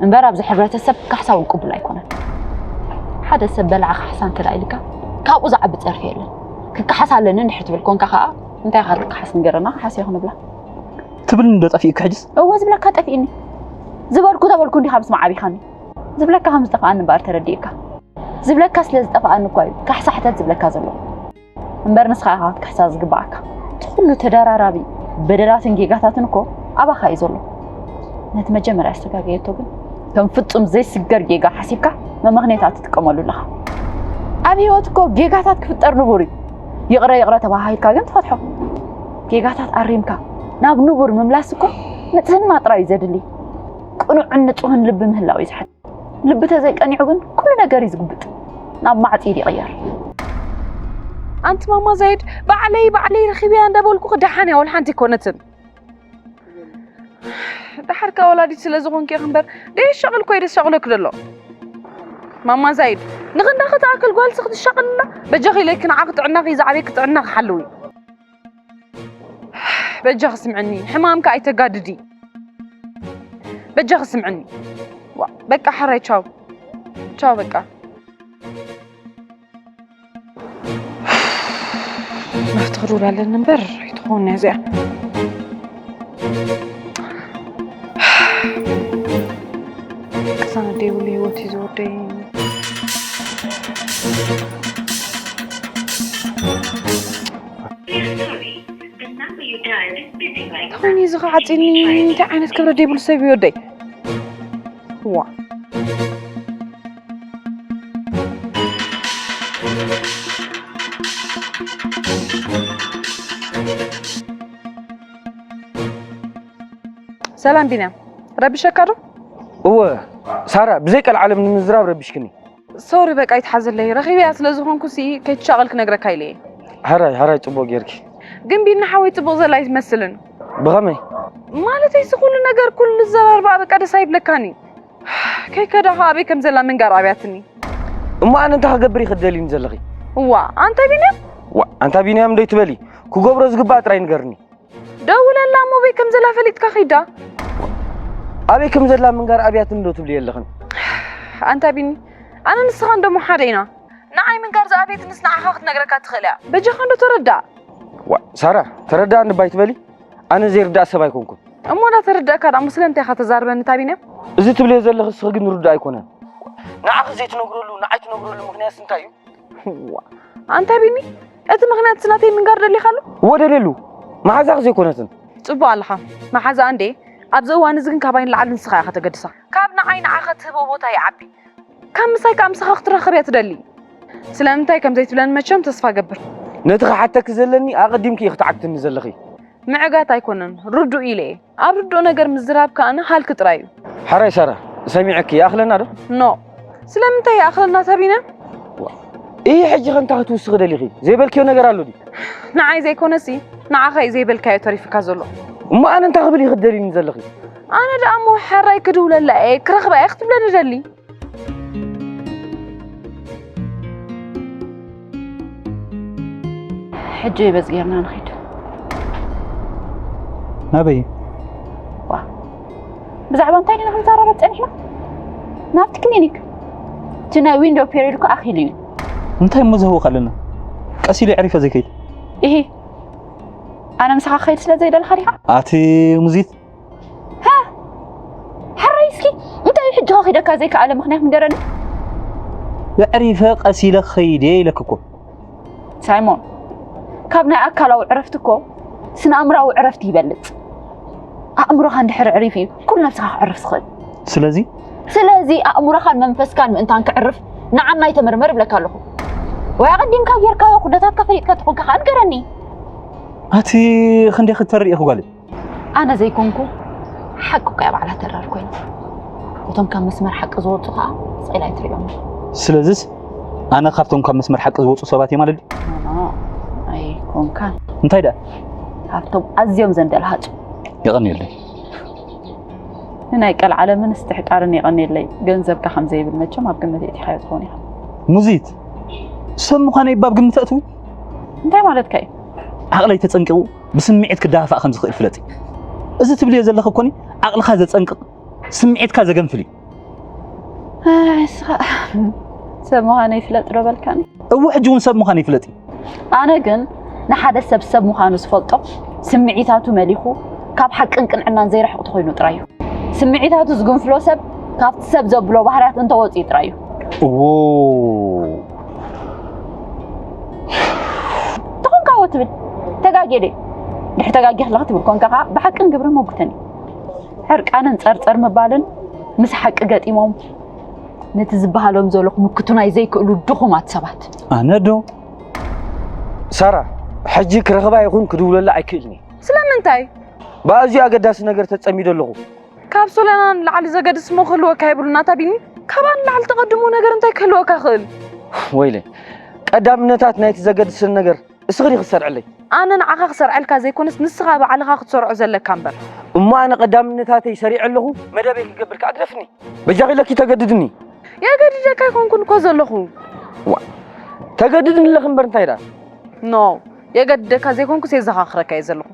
እምበር ኣብዚ ሕብረተሰብ ካሕሳ እውን ቅቡል ኣይኮነን። ሓደ ሰብ በላዓ ካሕሳ እንተ ደኣ ኢልካ ካብኡ ዝዓቢ ጸርፊ የለን። ክከሓስ ኣለኒ እንድሕር ትብል ኮንካ ከኣ እንታይ ኢኻ ክትከሓስ ንገረና ክሓስ እየ ክንብላ። ትብልኒ ዶ ጠፊእካ ሕጅስ? እወ ዝብለካ ጠፊእኒ። ዝበልኩ ተበልኩ እንዲኻ ምስማዕ ዓቢኻኒ። ዝብለካ ከም ዝጠፍኣኒ እምበኣር ተረዲእካ። ዝብለካ ስለ ዝጠፍኣኒ እኳ እዩ ካሕሳ ሕተት ዝብለካ ዘለኹ። እምበር ንስኻ ኢኻ ክትክሕሳ ዝግብኣካ። እቲ ኩሉ ተደራራቢ በደላትን ጌጋታትን እኮ ኣባኻ እዩ ዘሎ። ነቲ መጀመርያ ዝተጋገየቶ ግን ከም ፍጹም ዘይስገር ጌጋ ሓሲብካ መመኽነይታ ትጥቀመሉ ኣለኻ። ኣብ ህይወት እኮ ጌጋታት ክፍጠር ንቡር እዩ። ይቕረ ይቕረ ተባሃሂልካ ግን ትፈትሖ። ጌጋታት ኣሪምካ ናብ ንቡር ምምላስ እኮ ንጽህና ጥራይ እዩ ዘድሊ። ቅኑዕን ንጹህን ልቢ ምህላው እዩ ዝሓትት። ልቢ ተዘይቀኒዑ ግን ኩሉ ነገር እዩ ዝግብጥ፣ ናብ ማዕጺድ ይቕየር። ኣንቲ ማማ ዛይድ፣ ባዕለይ ባዕለይ ረኺበያ እንዳበልኩ ክደሓን እያ፣ ወላ ሓንቲ ኣይኮነትን። ደሓርካ ወላዲት ስለ ዝኾንኪ ኢኺ እምበር ደየሻቕል እኮ እዩ ደሻቕለኪ ዘሎ። ማማ ዛይድ፣ ንኽንዳኺ ትኣክል ጓልሲ ክትሻቕል ኣላ? በጃኺ ኢለኪ ንዓኺ ጥዕናኺ ዝዓብየኪ ጥዕናኺ ሓልዊ። በጃኺ ስምዕኒ፣ ሕማምኪ ኣይተጋድዲ። በጃኺ ስምዕኒ። ዋ፣ በቃ ሕራይ ቻው። ቻው በቃ። ናብቲ ክድውል ኣለኒ እምበር ኣይትኸውን እያ እዚኣ። ቅሳነት ደይብሉ ህይወት እዩ ዝወደይ። ተኾይኑ እዚ ኸዓ ፂኒ እንታይ ዓይነት ክብረት ደይብሉ ሰብ እዩ ወደይ። ዋ። ሰላም ቢንያም፣ ረቢሸካ ዶ? እወ ሳራ፣ ብዘይ ቀልዓለም ንምዝራብ ረቢሽክኒ። ሶሪ፣ በቃ ይትሓዘለይ። ረኺበያ ስለ ዝኾንኩ ሲ ከይትሻቐል ክነግረካ ኢለ እየ። ሕራይ ሕራይ፣ ጽቡቕ ጌርኪ። ግን ቢኒ ሓወይ ጽቡቕ ዘላ ኣይትመስልን። ብኸመይ? ማለት እዚ ኩሉ ነገር ኩሉ ዘራርባ በቃ ደስ ኣይብለካን እዩ። ከይከዳ ከኣ ኣበይ ከም ዘላ ምንጋር ኣብያትኒ። እሞ ኣነ እንታይ ክገብር እዩ ክደልዩኒ ዘለኺ? እዋ ኣንታ ቢንያም ዋ፣ ኣንታ ቢንያም ዶ ይትበሊ? ክገብሮ ዝግባእ ጥራይ ንገርኒ። ደውለላ እሞ ኣበይ ከም ዘላ ፈሊጥካ ኺዳ። ኣበይ ከም ዘላ ምንጋር ኣብያትኒ ዶ ትብሊ የለኽን? ኣንታ ቢኒ፣ ኣነ ንስኻ እንደሞ ሓደ ኢና። ንዓይ ምንጋር ዝኣበየትንስ ንዓኻ ክትነግረካ ትኽእል እያ። በጃኻ እንዶ ተረዳእ። ዋ፣ ሳራ፣ ተረዳእኒ እባ ኣይትበሊ። ኣነ ዘይርዳእ ሰብ ኣይኮንኩን። እሞ እንዳተረዳእካ ደኣ እሞ ስለምንታይ ኢኻ ተዛርበኒ ኣንታ ቢንያም? እዚ ትብልዮ ዘለኺ እስኺ ግን ርዱእ ኣይኮነን። ንዓኺ ዘይትነግረሉ፣ ንዓይ ትነግረሉ ምኽንያትስ እንታይ እዩ? ዋ፣ ኣንታ ቢኒ፣ እቲ ምኽንያት ስናተይ ምንጋር ደሊኻሉ? እወ ደልየሉ። መሓዛኺ ዘይኮነትን። ጽቡቕ ኣለኻ። መሓዛ እንዴ፣ ኣብዚ እዋን እዚ ግን ካባይ ንላዕሊ ንስኻ ኢኻ ተገድሳ። ካብ ንዓይ ንዓኻ ትህቦ ቦታ ይዓቢ። ካብ ምሳይ ከኣ ምሳኻ ክትራኸብ እያ ትደሊ። ስለምንታይ ከም ዘይትብለኒ መቸም ተስፋ ገብር። ነቲ ክሓተኪ ዘለኒ ኣቐዲምኪ ኢኺ ትዓግትኒ ዘለኺ። ምዕጋት ኣይኮነን፣ ርዱእ ኢለ እየ። ኣብ ርዱእ ነገር ምዝራብ ከኣ ሃልኪ ጥራይ እዩ። ሕራይ ሳራ፣ ሰሚዐኪ ይኣኽለና ዶ? ኖእ። ስለምንታይ ይኣኽለና ኣንታ ቢንያም? ኢሂ፣ ሕጂ ከ እንታይ ክትውስኺ ደሊኺ? ዘይበልክዮ ነገር ኣሎ ድዩ? ንዓይ ዘይኮነሲ ንዓኻ እዩ ዘይበልካዮ ተሪፉካ ዘሎ። እሞ ኣነ እንታይ ክብል ኢኺ ትደልይኒ ዘለኺ? ኣነ ደኣ እሞ ሕራይ ክድውለላ እየ ክረኽባ እየ ክትብለኒ ደሊ። ሕጂ በዚ ጌርና ንኺድ። ናበይ? ዋ፣ ብዛዕባ እንታይ ዲና ክንዘራረብ ጸኒሕና? ናብቲ ክሊኒክ። እቲ ናይ ዊንዶ ፔሪድ እኮ ኣኺሉ እዩ። እንታይ እሞ ዘህውኽ ኣለና? ቀስ ኢለ ኣዕሪፈ ዘይከይድ። ኢሂ፣ ኣነ ምሳኻ ክኸይድ ስለ ዘይደለኻ ዲኻ? ኣቲ ሙዚት፣ ሕራይ እስኪ እንታይ እዩ ሕጂ ከኺደካ ዘይከኣለ ምኽንያት ንገረኒ። የዕሪፈ ቀስ ኢለ ክኸይድ እየ ኢለኪ እኮ። ሳይሞን፣ ካብ ናይ ኣካላዊ ዕረፍቲ እኮ ስነ ኣእምራዊ ዕረፍቲ ይበልጽ። ኣእምሮኻ እንድሕር ዕሪፍ እዩ ኩሉ ነብስኻ ክዕርፍ ዝኽእል። ስለዚ ስለዚ ኣእምሮኻን መንፈስካን ምእንታን ክዕርፍ ንዓናይ ተመርመር እብለካ ኣለኹ። ወይ ኣቐዲምካ ጌርካዮ ኩነታትካ ፈሊጥካ ተኾንካ ከኣ ንገረኒ። ኣቲ ክንደይ ክትተርር ኢኹ ጓለይ። ኣነ ዘይኮንኩ ሓቂ እኮ እያ ባዕላ ተራር ኮይና። እቶም ካብ መስመር ሓቂ ዝወፁ ከዓ ስቕ ኢላ ኣይትሪኦም። ስለዝስ ኣነ ካብቶም ካብ መስመር ሓቂ ዝወፁ ሰባት እየ ማለት ድዩ? ኖ፣ ኣይኮንካን። እንታይ ደኣ? ካብቶም ኣዝዮም ዘንደልሃፁ። የቐንየለይ። ንናይ ቀልዓለምን ምስትሕቃርን የቐንየለይ። ገንዘብካ ከም ዘይብል መቸም ኣብ ግምት የእቲኻዮ ትኸውን ኢኻ። ሙዚት፣ ሰብ ምዃነይ እባ ኣብ ግምት ተእትዊ? እንታይ ማለትካ እዩ? ዓቕለይ ተጸንቂቑ ብስምዒት ክደፋፋእ ከም ዝኽእል ፍለጢ። እዚ ትብልዮ ዘለኺ እኮኒ ዓቕልኻ ዘጸንቅቕ ስምዒትካ ዘገንፍል እዩ። ኣይ፣ እስኻ ሰብ ምዃነይ ፍለጥ ዶ በልካኒ? እወ፣ ሕጂ እውን ሰብ ምዃነይ ፍለጢ። ኣነ ግን ንሓደ ሰብ ሰብ ምዃኑ ዝፈልጦ ስምዒታቱ መሊኹ ካብ ሓቅን ቅንዕናን ዘይርሕቕ ተኾይኑ ጥራይ እዩ። ስምዒታቱ ዝግንፍሎ ሰብ ካብቲ ሰብ ዘብሎ ባህርያት እንተወፂኡ ጥራይ እዩ። እዎ። ተኾንካ እዎ ትብል። ተጋግየ ድየ? ድሕሪ ተጋጊ ከለኻ ትብል ኮንካ ኸዓ ብሓቅን ግብርን መጉተኒ። ሕርቃንን ጸርጸር ምባልን ምስ ሓቂ ገጢሞም ነቲ ዝበሃሎም ዘሎ ክምክቱ ናይ ዘይክእሉ ድኹማት ሰባት። ኣነ ዶ? ሳራ፣ ሕጂ ክረኽባ ይኹን ክድውለላ ኣይክእልን እየ። ስለምንታይ? ብኣዝዩ ኣገዳሲ ነገር ተጸሚደ ኣለኹ። ካብ ሶለና ንላዕሊ ዘገድስ እሞ ክህልወካ የብሉን ኣንታ ቢኒ። ካብኣ ንላዕሊ ተቐድሞ ነገር እንታይ ክህልወካ ይኽእል? ወይለይ፣ ቀዳምነታት ናይቲ ዘገድስን ነገር እስኺ ዲኺ ትሰርዕለይ? ኣነ ንዓኻ ክሰርዐልካ ዘይኮነስ ንስኻ ባዕልኻ ክትሰርዖ ዘለካ እምበር። እሞ ኣነ ቀዳምነታተይ ሰሪዐ ኣለኹ፣ መደበይ ክገብር ከኣ ግደፍኒ። በጃኺ ኢለኪ ተገድድኒ። የገድደካ ኣይኮንኩን እኮ ዘለኹ። ዋ፣ ተገድድኒ ኣለኺ እምበር እንታይ ደኣ? ኖ፣ የገድደካ ዘይኮንኩስ የዘኻኽረካ እየ ዘለኹ።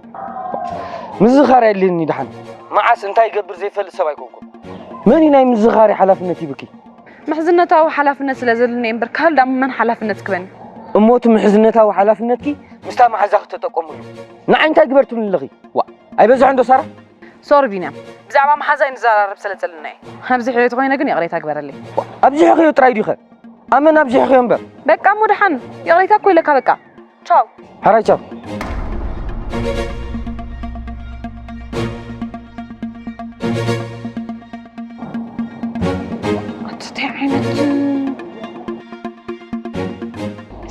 ምዝኻር ኣየድልየኒ ደሓን። መዓስ እንታይ ይገብር ዘይፈልጥ ሰብ ኣይኮንኩን። መን እዩ ናይ ምዝኻረይ ሓላፍነት ሂብኪ? ምሕዝነታዊ ሓላፍነት ስለ ዘለኒ እየ እምበር ካልእ ደኣ መን ሓላፍነት ክበኒ? እሞ እቲ ምሕዝነታዊ ሓላፍነትኪ ምስታ መሓዛኺ ተጠቀምሉ። ንዓይ እንታይ ግበር ትብልኒ ኣለኺ? ዋእ! ኣይበዝሐን ዶ ሳራ? ሶሪ ቢንያም፣ ብዛዕባ መሓዛይ ንዘራረብ ስለ ዘለና እየ። ኣብዚሐዮ ተኾይነ ግን ይቕሬታ ግበረለይ። ኣብዚሕኽዮ ጥራይ ድዩኸ? ኣመን ኣብዚሕኽዮ እምበር። በቃ እሞ ደሓን፣ ይቕሬታ እኮ ኢለካ በቃ። ቻው። ሕራይ ቻው። ኣቲ እንታይ ዓይነት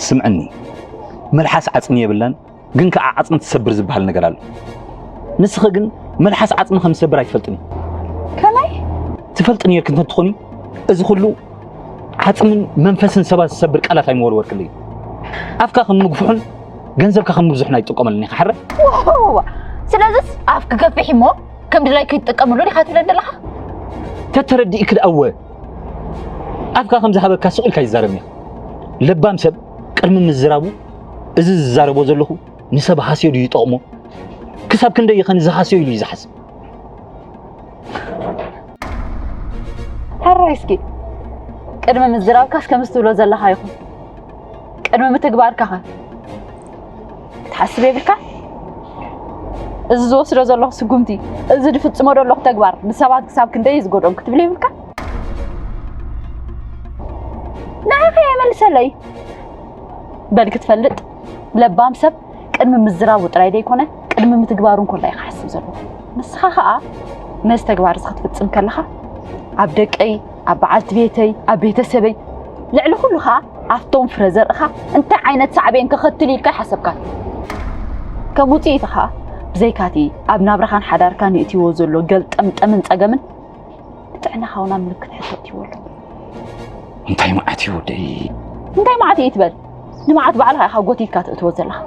ስምዕኒ፣ መልሓስ ዓጽሚ የብላን፣ ግን ከኣ ዓጽሚ ትሰብር ዝበሃል ነገር ኣሎ። ንስኺ ግን መልሓስ ዓጽሚ ከም ዝሰብር ኣይትፈልጥን። ከመይ? ትፈልጢ ነይርኪ እንተትኾኒ፣ እዚ ኩሉ ዓጽምን መንፈስን ሰባት ዝሰብር ቃላት ኣይምወርወርክለይ። ኣፍካ ከም ምግፍሑን ገንዘብካ ከም ምግዝሑን ኣይትጥቀመሉን ኢኻ፣ ሕራይ? ዋው! ስለዚስ ኣፍ ክገፍሕ እሞ ከም ድላይ ከይትጥቀመሉ ዲኻ ትብለኒ ዘለኻ? ተተረዲእክ ደኣወ። ኣፍካ ከም ዝሃበካ ስቕ ኢልካ ይዛረብ ኢኻ። ለባም ሰብ ቅድሚ ምዝራቡ፣ እዚ ዝዛረቦ ዘለኹ ንሰብ ሃስዮ ድዩ ይጠቕሞ? ክሳብ ክንደይ ይኸን ዝሃስዮ ኢሉ እዩ ዝሓስብ? ሕራይ እስኪ፣ ቅድሚ ምዝራብካስ ከምዚ ትብሎ ዘለኻ ይኹን፣ ቅድሚ ምትግባርካኸ ክትሓስብ የብልካ? እዚ ዝወስዶ ዘለኹ ስጉምቲ፣ እዚ ዝፍጽሞ ዘለኹ ተግባር ንሰባት ክሳብ ክንደይ እዩ ዝጎድኦም ክትብል የብልካ? ንዓኻ እየ መልሰለይ። በል ክትፈልጥ፣ ለባም ሰብ ቅድሚ ምዝራቡ ጥራይ ደይኮነ፣ ቅድሚ ምትግባሩ እንኮላ እዩ ክሓስብ ዘለዎ። ንስኻ ኸኣ ነዚ ተግባር እዚ ክትፍጽም ከለኻ፣ ኣብ ደቀይ፣ ኣብ በዓልቲ ቤተይ፣ ኣብ ቤተሰበይ፣ ልዕሊ ኩሉ ኸኣ ኣብቶም ፍረ ዘርእኻ እንታይ ዓይነት ሳዕቤን ከኸትል ኢልካ ይሓሰብካ? ከም ውጽኢቱ ኸኣ፣ ብዘይካቲ ኣብ ናብራኻን ሓዳርካን የእትይዎ ዘሎ ገልጠምጠምን ጸገምን፣ ንጥዕናኻ እውን ኣብ ምልክት ሕቶ እትይዎ ኣሎ። እንታይ መዓት እዩ ወደይ? እንታይ መዓት እዩ ትበል? ንመዓት ባዕልኻ ኢኻ ጎቲትካ ትእትዎ ዘለኻ።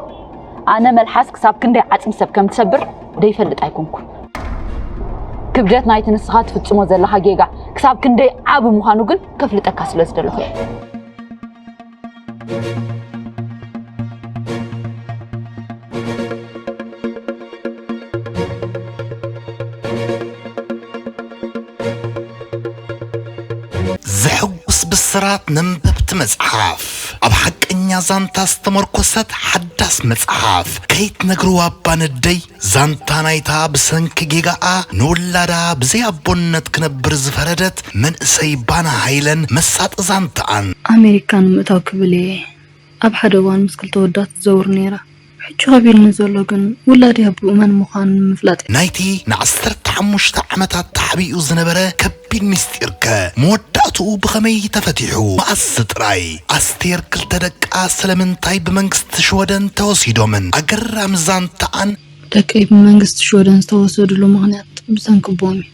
ኣነ መልሓስ ክሳብ ክንደይ ዓጽሚ ሰብ ከም ትሰብር ደይፈልጥ ኣይኮንኩን። ክብደት ናይቲ ንስኻ ትፍጽሞ ዘለኻ ጌጋ ክሳብ ክንደይ ዓቢ ምዃኑ ግን ከፍልጠካ ስለ ዝደለኹ እየ። ዘሐጉስ ብስራት ነንበብቲ መጽሓፍ፣ ኣብ ሓቀኛ ዛንታ ዝተመርኮሰት ሓዳስ መጽሓፍ፣ ከይትነግርዋ እባ ነደይ። ዛንታ ናይታ ብሰንኪ ጌጋኣ ንውላዳ ብዘይ ኣቦነት ክነብር ዝፈረደት መንእሰይ ባና ሃይለን መሳጢ ዛንታኣን። ኣሜሪካ ንምእታው ክብል እየ ኣብ ሓደ እዋን ምስ ክልተ ወዳት ትዘውር ነይራ። ሕጂ ከቢድኒ ዘሎ ግን ውላደይ ኣቦኡ መን ምዃኑ ንምፍላጥ እዩ። ናይቲ ንዓሰርተ ሓሙሽተ ዓመታት ተሓቢኡ ዝነበረ ከቢድ ምስጢርከ መወዳእትኡ ብኸመይ ተፈቲሑ? መኣስ ጥራይ? ኣስቴር ክልተ ደቃ ስለምንታይ ብመንግስቲ ሽወደን ተወሲዶምን? ኣገራሚ ዛንታኣን። ደቀይ ብመንግስቲ ሽወደን ዝተወሰድሉ ምኽንያት ብሰንኪ ኣቦኦም እዩ።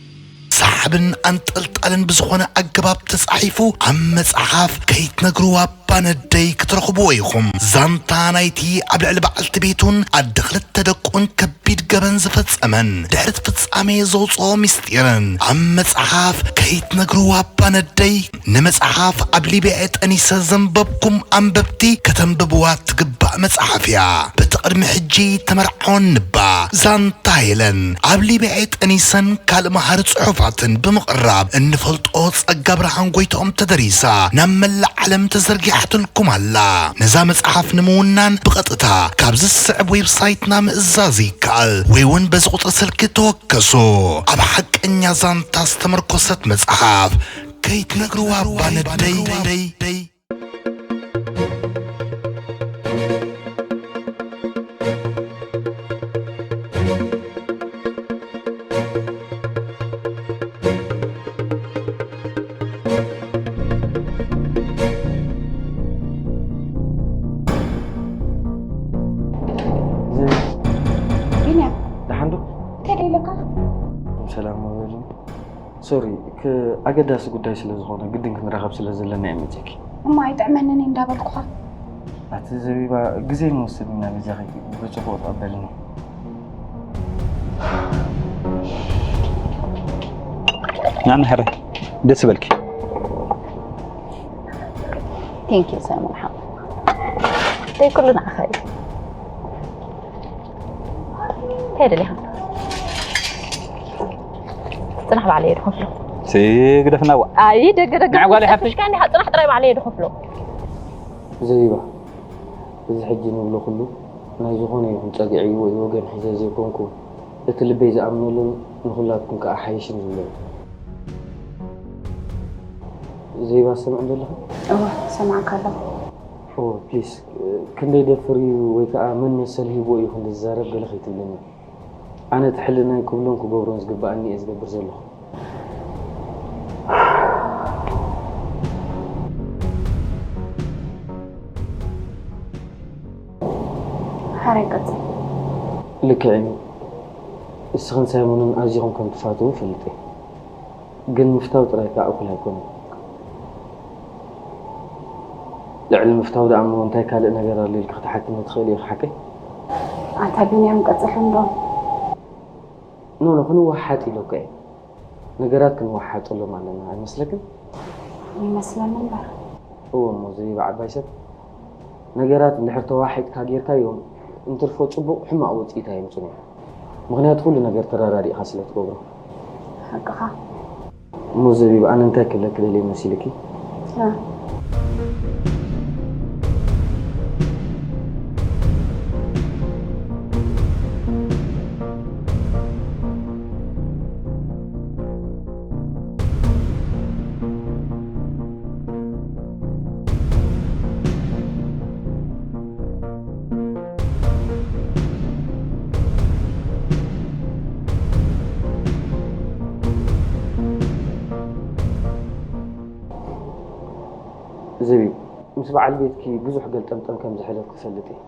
ሰሓብን ኣንጠልጣልን ብዝኾነ ኣገባብ ተጻሒፉ ኣብ መጽሓፍ ከይትነግርዋ እባ ነደይ ክትረኽብዎ ኢኹም። ዛንታ ናይቲ ኣብ ልዕሊ በዓልቲ ቤቱን ኣደ ክልተ ደቁን ከቢድ ገበን ዝፈጸመን ድሕሪ እቲ ፍጻሜ ዘውጽኦ ምስጢርን ኣብ መጽሓፍ ከይትነግርዋ እባ ነደይ። ንመጽሓፍ ኣብ ሊብያ ጠኒሰ ዘንበብኩም ኣንበብቲ ከተንብብዋ ትግባእ መጽሓፍ እያ። በቲ ቅድሚ ሕጂ ተመርዓወኒ እባ ዛንታ ሄለን ኣብ ሊብያ ጠኒሰን ካልእ መሃሪ ጽሑፋትን ብምቕራብ እንፈልጦ ጸጋ ብርሃን ጎይትኦም ተደሪሳ ናብ መላእ ዓለም ተዘርጊሓትልኩም ኣላ። ነዛ መጽሓፍ ንምውናን ብቐጥታ ካብዚ ዝስዕብ ዌብሳይትና ምእዛዝ ይከኣል ወይ እውን በዚ ቁጽሪ ስልኪ ተወከሱ። ኣብ ሓቀኛ ዛንታ ዝተመርኮሰት መጽሓፍ ከይትነግርዋ እባ ነደይ። ቢንያም፣ ደሓን ዶ? እንታይ ደይለካ? ሰላም መበሊ። ሶሪ፣ ክ-፣ ኣገዳሲ ጉዳይ ስለ ዝኾነ ግድን ክንራኸብ ስለ ዘለና እየ መጺእኪ። እሞ ኣይጥዕመንን እዩ እንዳበልኩኻ። ኣቲ ዘቢባ፣ ግዜ ንወስድ ኢና በጃኺ፣ ብጽቡቕ ተቐበልኒ። ናና ሕራይ፣ ደስ በልኪ። Thank you ሰለሙን ሓወይ። እንታይ ኩሉ ንዓኻ እዩ። እንታይ ደሊኻ? ጽናሕ ባዕለይ እየ ዝኸፍሎ። ሲ ግደፍና ዋ። ኣይ ደገ ደገ ንዓ ጓል ሓፍተይ። ሽካ እንዲኻ ጽናሕ ጥራይ ባዕለይ እየ ዝኸፍሎ። ዘቢባ፣ እዚ ሕጂ ንብሎ ኩሉ ናይ ዝኾነ ይኹን ጸግዒ ወይ ወገን ሒዘ ዘይኮንኩ፣ እቲ ልበይ ዝኣምነሉን ንኹላትኩም ከኣ ሓይሽን ዝብሎ እዩ። ዘቢባ፣ ትሰምዕኒ ዘለኺ? እወ፣ እሰምዓካ ኣለኹ። ኦ፣ ፕሊስ፣ ክንደይ ደፍር እዩ ወይ ከኣ መን መሰል ሂብዎ እዩ ክንዲ ዝዛረብ ገለ ከይትብልኒ። ኣነ እቲ ሕልናይ ክብሎን ክገብሮን ዝግብኣኒ እየ ዝገብር ዘለኹ። ሓራይ ቀጽል። ልክዕ እዩ። እስኽን ሳይሞንን ኣዚኹም ከም ትፋትዉ እፈልጥ እየ። ግን ምፍታው ጥራይ ከኣ እኹል ኣይኮነን። ልዕሊ ምፍታው ደኣ እሞ እንታይ ካልእ ነገር ኣሎ ኢልኪ ክትሓትኒ ትኽእሊ ኢኺ ሓቀይ? ኣታ ቢንያም ቀጽል እንዶ። ኖ ኖ፣ ክንወሓጥ ኢለካ እየ። ነገራት ክንወሓጠሎም ኣለና ኣይመስለክን? ይመስለኒ እምበር። እወ እሞ ዘይባ ዓባይ ሰብ፣ ነገራት እንድሕር ተዋሒጥካ ጌርካዮም እንትርፎ ጽቡቕ ሕማቕ ውጽኢት ኣየምጽኡን እዮም። ምኽንያቱ ኩሉ ነገር ተረዳዲእካ ስለ ትገብሮ። ሓቅኻ። እሞ ዘቢብ፣ ኣነ እንታይ ክብለኪ ደልየ መሲልኪ? እ። ዘቢብ፣ ምስ በዓል ቤትኪ ብዙሕ ገልጠምጠም ከም ዝሕለፍኪ እፈልጥ እየ።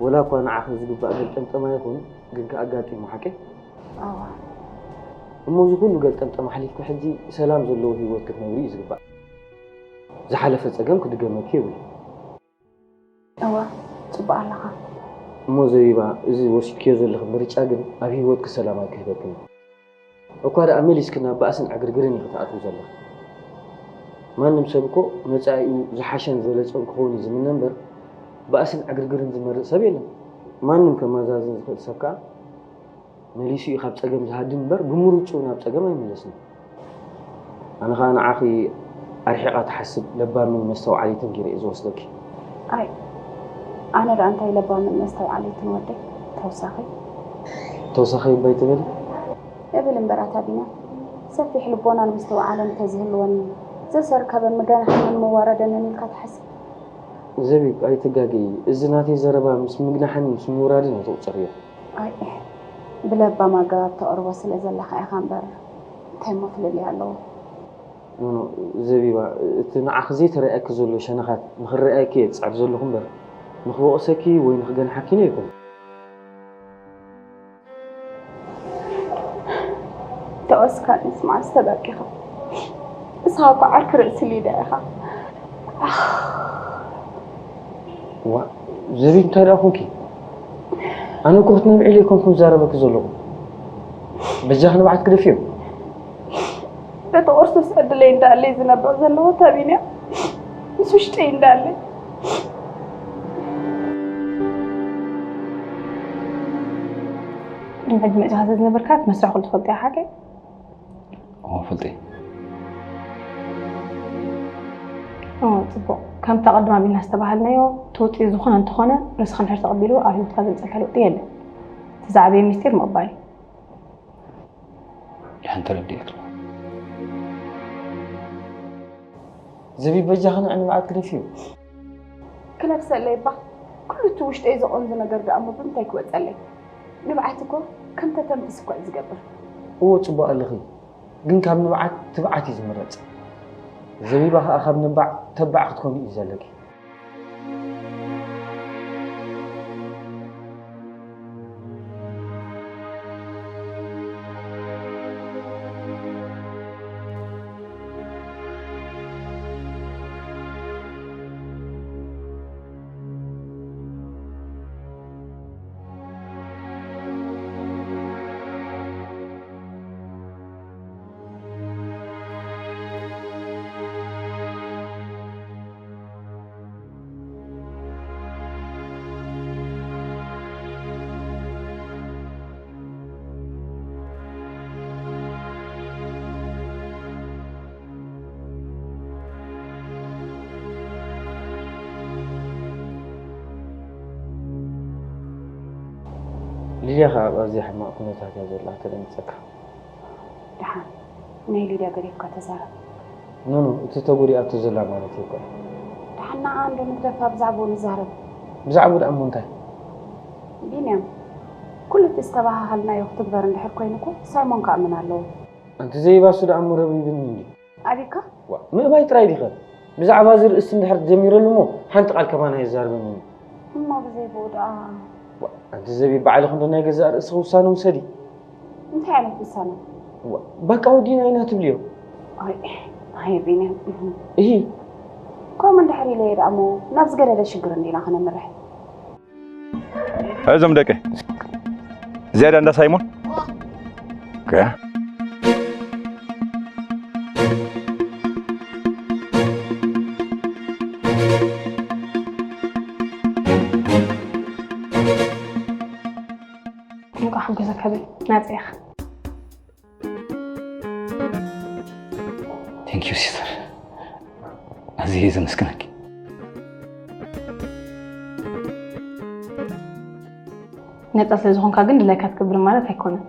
ወላ እኳ ንዓኺ ዝግባእ ገልጠምጠም ኣይኹን፣ ግን ከኣ ኣጋጢሙ ሓቀይ? ኣዋ። እሞ እዚ ኩሉ ገልጠምጠም ኣሕሊፍኪ ሕጂ ሰላም ዘለዎ ህይወት ክትነብሪ እዩ ዝግባእ። ዝሓለፈ ጸገም ክድገመኪ የብሉን። እወ፣ ጽቡቕ ኣለኻ። እሞ ዘቢባ፣ እዚ ወሲድክዮ ዘለኺ ምርጫ ግን ኣብ ህይወትኪ ሰላም ኣይክህበክን እዩ። እኳ ደኣ መሊስኪ ናብ ባእስን ዕግርግርን ኢኺ ትኣትዊ ዘለኺ። ማንም ሰብ እኮ መጻኢኡ ዝሓሸን ዝበለጸን ክኸውን እዩ ዝምነ እምበር፣ ባእስን ዕግርግርን ዝመርጽ ሰብ የለን። ማንም ከመዛዝን ዝኽእል ሰብ ከኣ መሊሱ እዩ ካብ ጸገም ዝሃድም እምበር፣ ብምርጭኡ ናብ ጸገም ኣይምለስን። ኣነ ኸኣ ንዓኺ ኣርሒቓ ትሓስብ ለባምን መስተውዓሊትን ገይረ እየ ዝወስደኪ። ኣይ፣ ኣነ ደኣ እንታይ ለባምን መስተውዓሊትን ወደይ፣ ተውሳኺ። ተውሳኺ እባ ኣይትበሊ። እብል እምበር ኣታ ቢንያም፣ ሰፊሕ ልቦናን ምስትውዓልን እንተዝህልወኒ፣ ዘሰር ካብ ምገናሕንን ምዋረደንን ኢልካ ትሓስብ? ዘቢብ፣ ኣይትጋገዪ። እዚ ናተይ ዘረባ ምስ ምግናሕን ምስ ምውራድን ኣይትቑጸርዮ። ኣይ፣ ብለባም ኣገባብ ተቕርቦ ስለ ዘለኻ ኢኻ እምበር፣ እንታይ እሞ ፍልልይ ኣለዎ? ኖ፣ ኖ፣ ዘቢባ፣ እቲ ንዓኺ ዘይተረኣየኪ ዘሎ ሸነኻት ንኽረኣየኪ እየ ዝጽዕር ዘለኹ እምበር፣ ንኽወቕሰኪ ወይ ንኽገንሓኪን ኣይኮነን። ተወስካኒስ መዓስ ተበቂኻ? ንስኻ እኮ ዓርኪ ርእሲ ሊዳ ኢኻ። ዋ፣ ዘቢብ እንታይ ደኣ ኮንኪ? ኣነ እኮ ክትነብዒ ኢለ ኣይኮንኩን ዝዛረበኪ ዘለኹ። በጃኺ ንብዓት ግደፍዮም። በቲ ቁርሱስ ዕድለይ እንዳለይ ዝነብዕ ዘለኹ ታቢንያ ምስ ውሽጠይ እንዳለይ። ሕጂ መጺኻ ስለ ዝነበርካ እቲ መስርሕ ኩሉ ትፈልጦ ኢኻ ሓቀይ? እወ፣ እፈልጦ እየ። እወ፣ ጽቡቕ። ከምቲ ኣቐድም ኣቢልና ዝተባሃልናዮ፣ እቲ ውጽኢት ዝኾነ እንተኾነ፣ ርእስኻ እንድሕር ተቐቢልዎ፣ ኣብ ህይወትካ ዘምጽኣልካ ለውጢ የለን። እቲ ዝዓበየ ምስጢር ምቕባል እዩ። ደሓን ተረዲኤኪ። ዘቢብ፣ በጃኺ ንዕንባዓት ግደፍዮ። ክነፍሰለይ እባ፣ ኩሉ እቲ ውሽጠይ ዘቐንዙ ነገር ደኣ እሞ ብምንታይ ክወጸለይ? ንብዓት እኮ ከም ተተንፍስ እኮ እዩ ዝገብር። እወ፣ ጽቡቕ ኣለኺ፣ ግን ካብ ንብዓት ትብዓት እዩ ዝምረጽ። ዘቢባ ኸኣ ካብ ንባዕ ተባዕ ክትኮኒ እዩ ዘለኪ። ሊድያ ኸኣ ኣብ ኣዝያ ሕማቕ ኩነታት እያ ዘላ፣ ተደንግጸካ። ደሓን ናይ ሊድያ ገዲፍካ ተዛረብ። ኖ፣ ኖ፣ እቲ ተጎዲኣቶ ዘላ ማለት እኮ እዩ። ደሓን ንዓ እንዶ ንግደፋ፣ ብዛዕባኡ ንዛረብ። ብዛዕባኡ ደኣ እሞ እንታይ? ቢንያም፣ ኩሉ እቲ ዝተባሃሃልናዮ ክትግበር እንድሕር ኮይኑ እኮ ሳይሞን ክኣምን ኣለዎ። ኣንቲ ዘይባሱ ደኣ እሞ ረቢብኒ እንድዩ። ኣቢካ? ዋ፣ ምእባይ ጥራይ ዲኸ? ብዛዕባ እዚ ርእስቲ እንድሕር ጀሚረሉ እሞ ሓንቲ ቃል ከማን ኣየዛርበንን እዩ። እሞ ብዘይ ብኡ ደኣ? ዋ፣ ኣንቲ ዘቢብ ባዕልኺ እንዶ ናይ ገዛእ ርእስኺ ውሳነ ውሰዲ። እንታይ ዓይነት ውሳነ? ዋ፣ በቃ ወዲእና ኢና ትብልዮ። ኣይ፣ ኣይ ቢንያም። እሂ። ከምኡ እንድሕር ኢለ እየ ደኣ እሞ ናብ ዝገደደ ሽግር እንዲና ከነምርሕ። እዞም ደቂ ዝያዳ እንዳ ሳይሞን። ኦኬ። እንኳዕ ሓጎሰካ በል፣ ናጽ ኢኻ። Thank you sister። ኣዝየ እየ ዘመስግነኪ። ነፃ ስለ ዝኾንካ ግን ድላይካ ትገብር ማለት ኣይኮነን።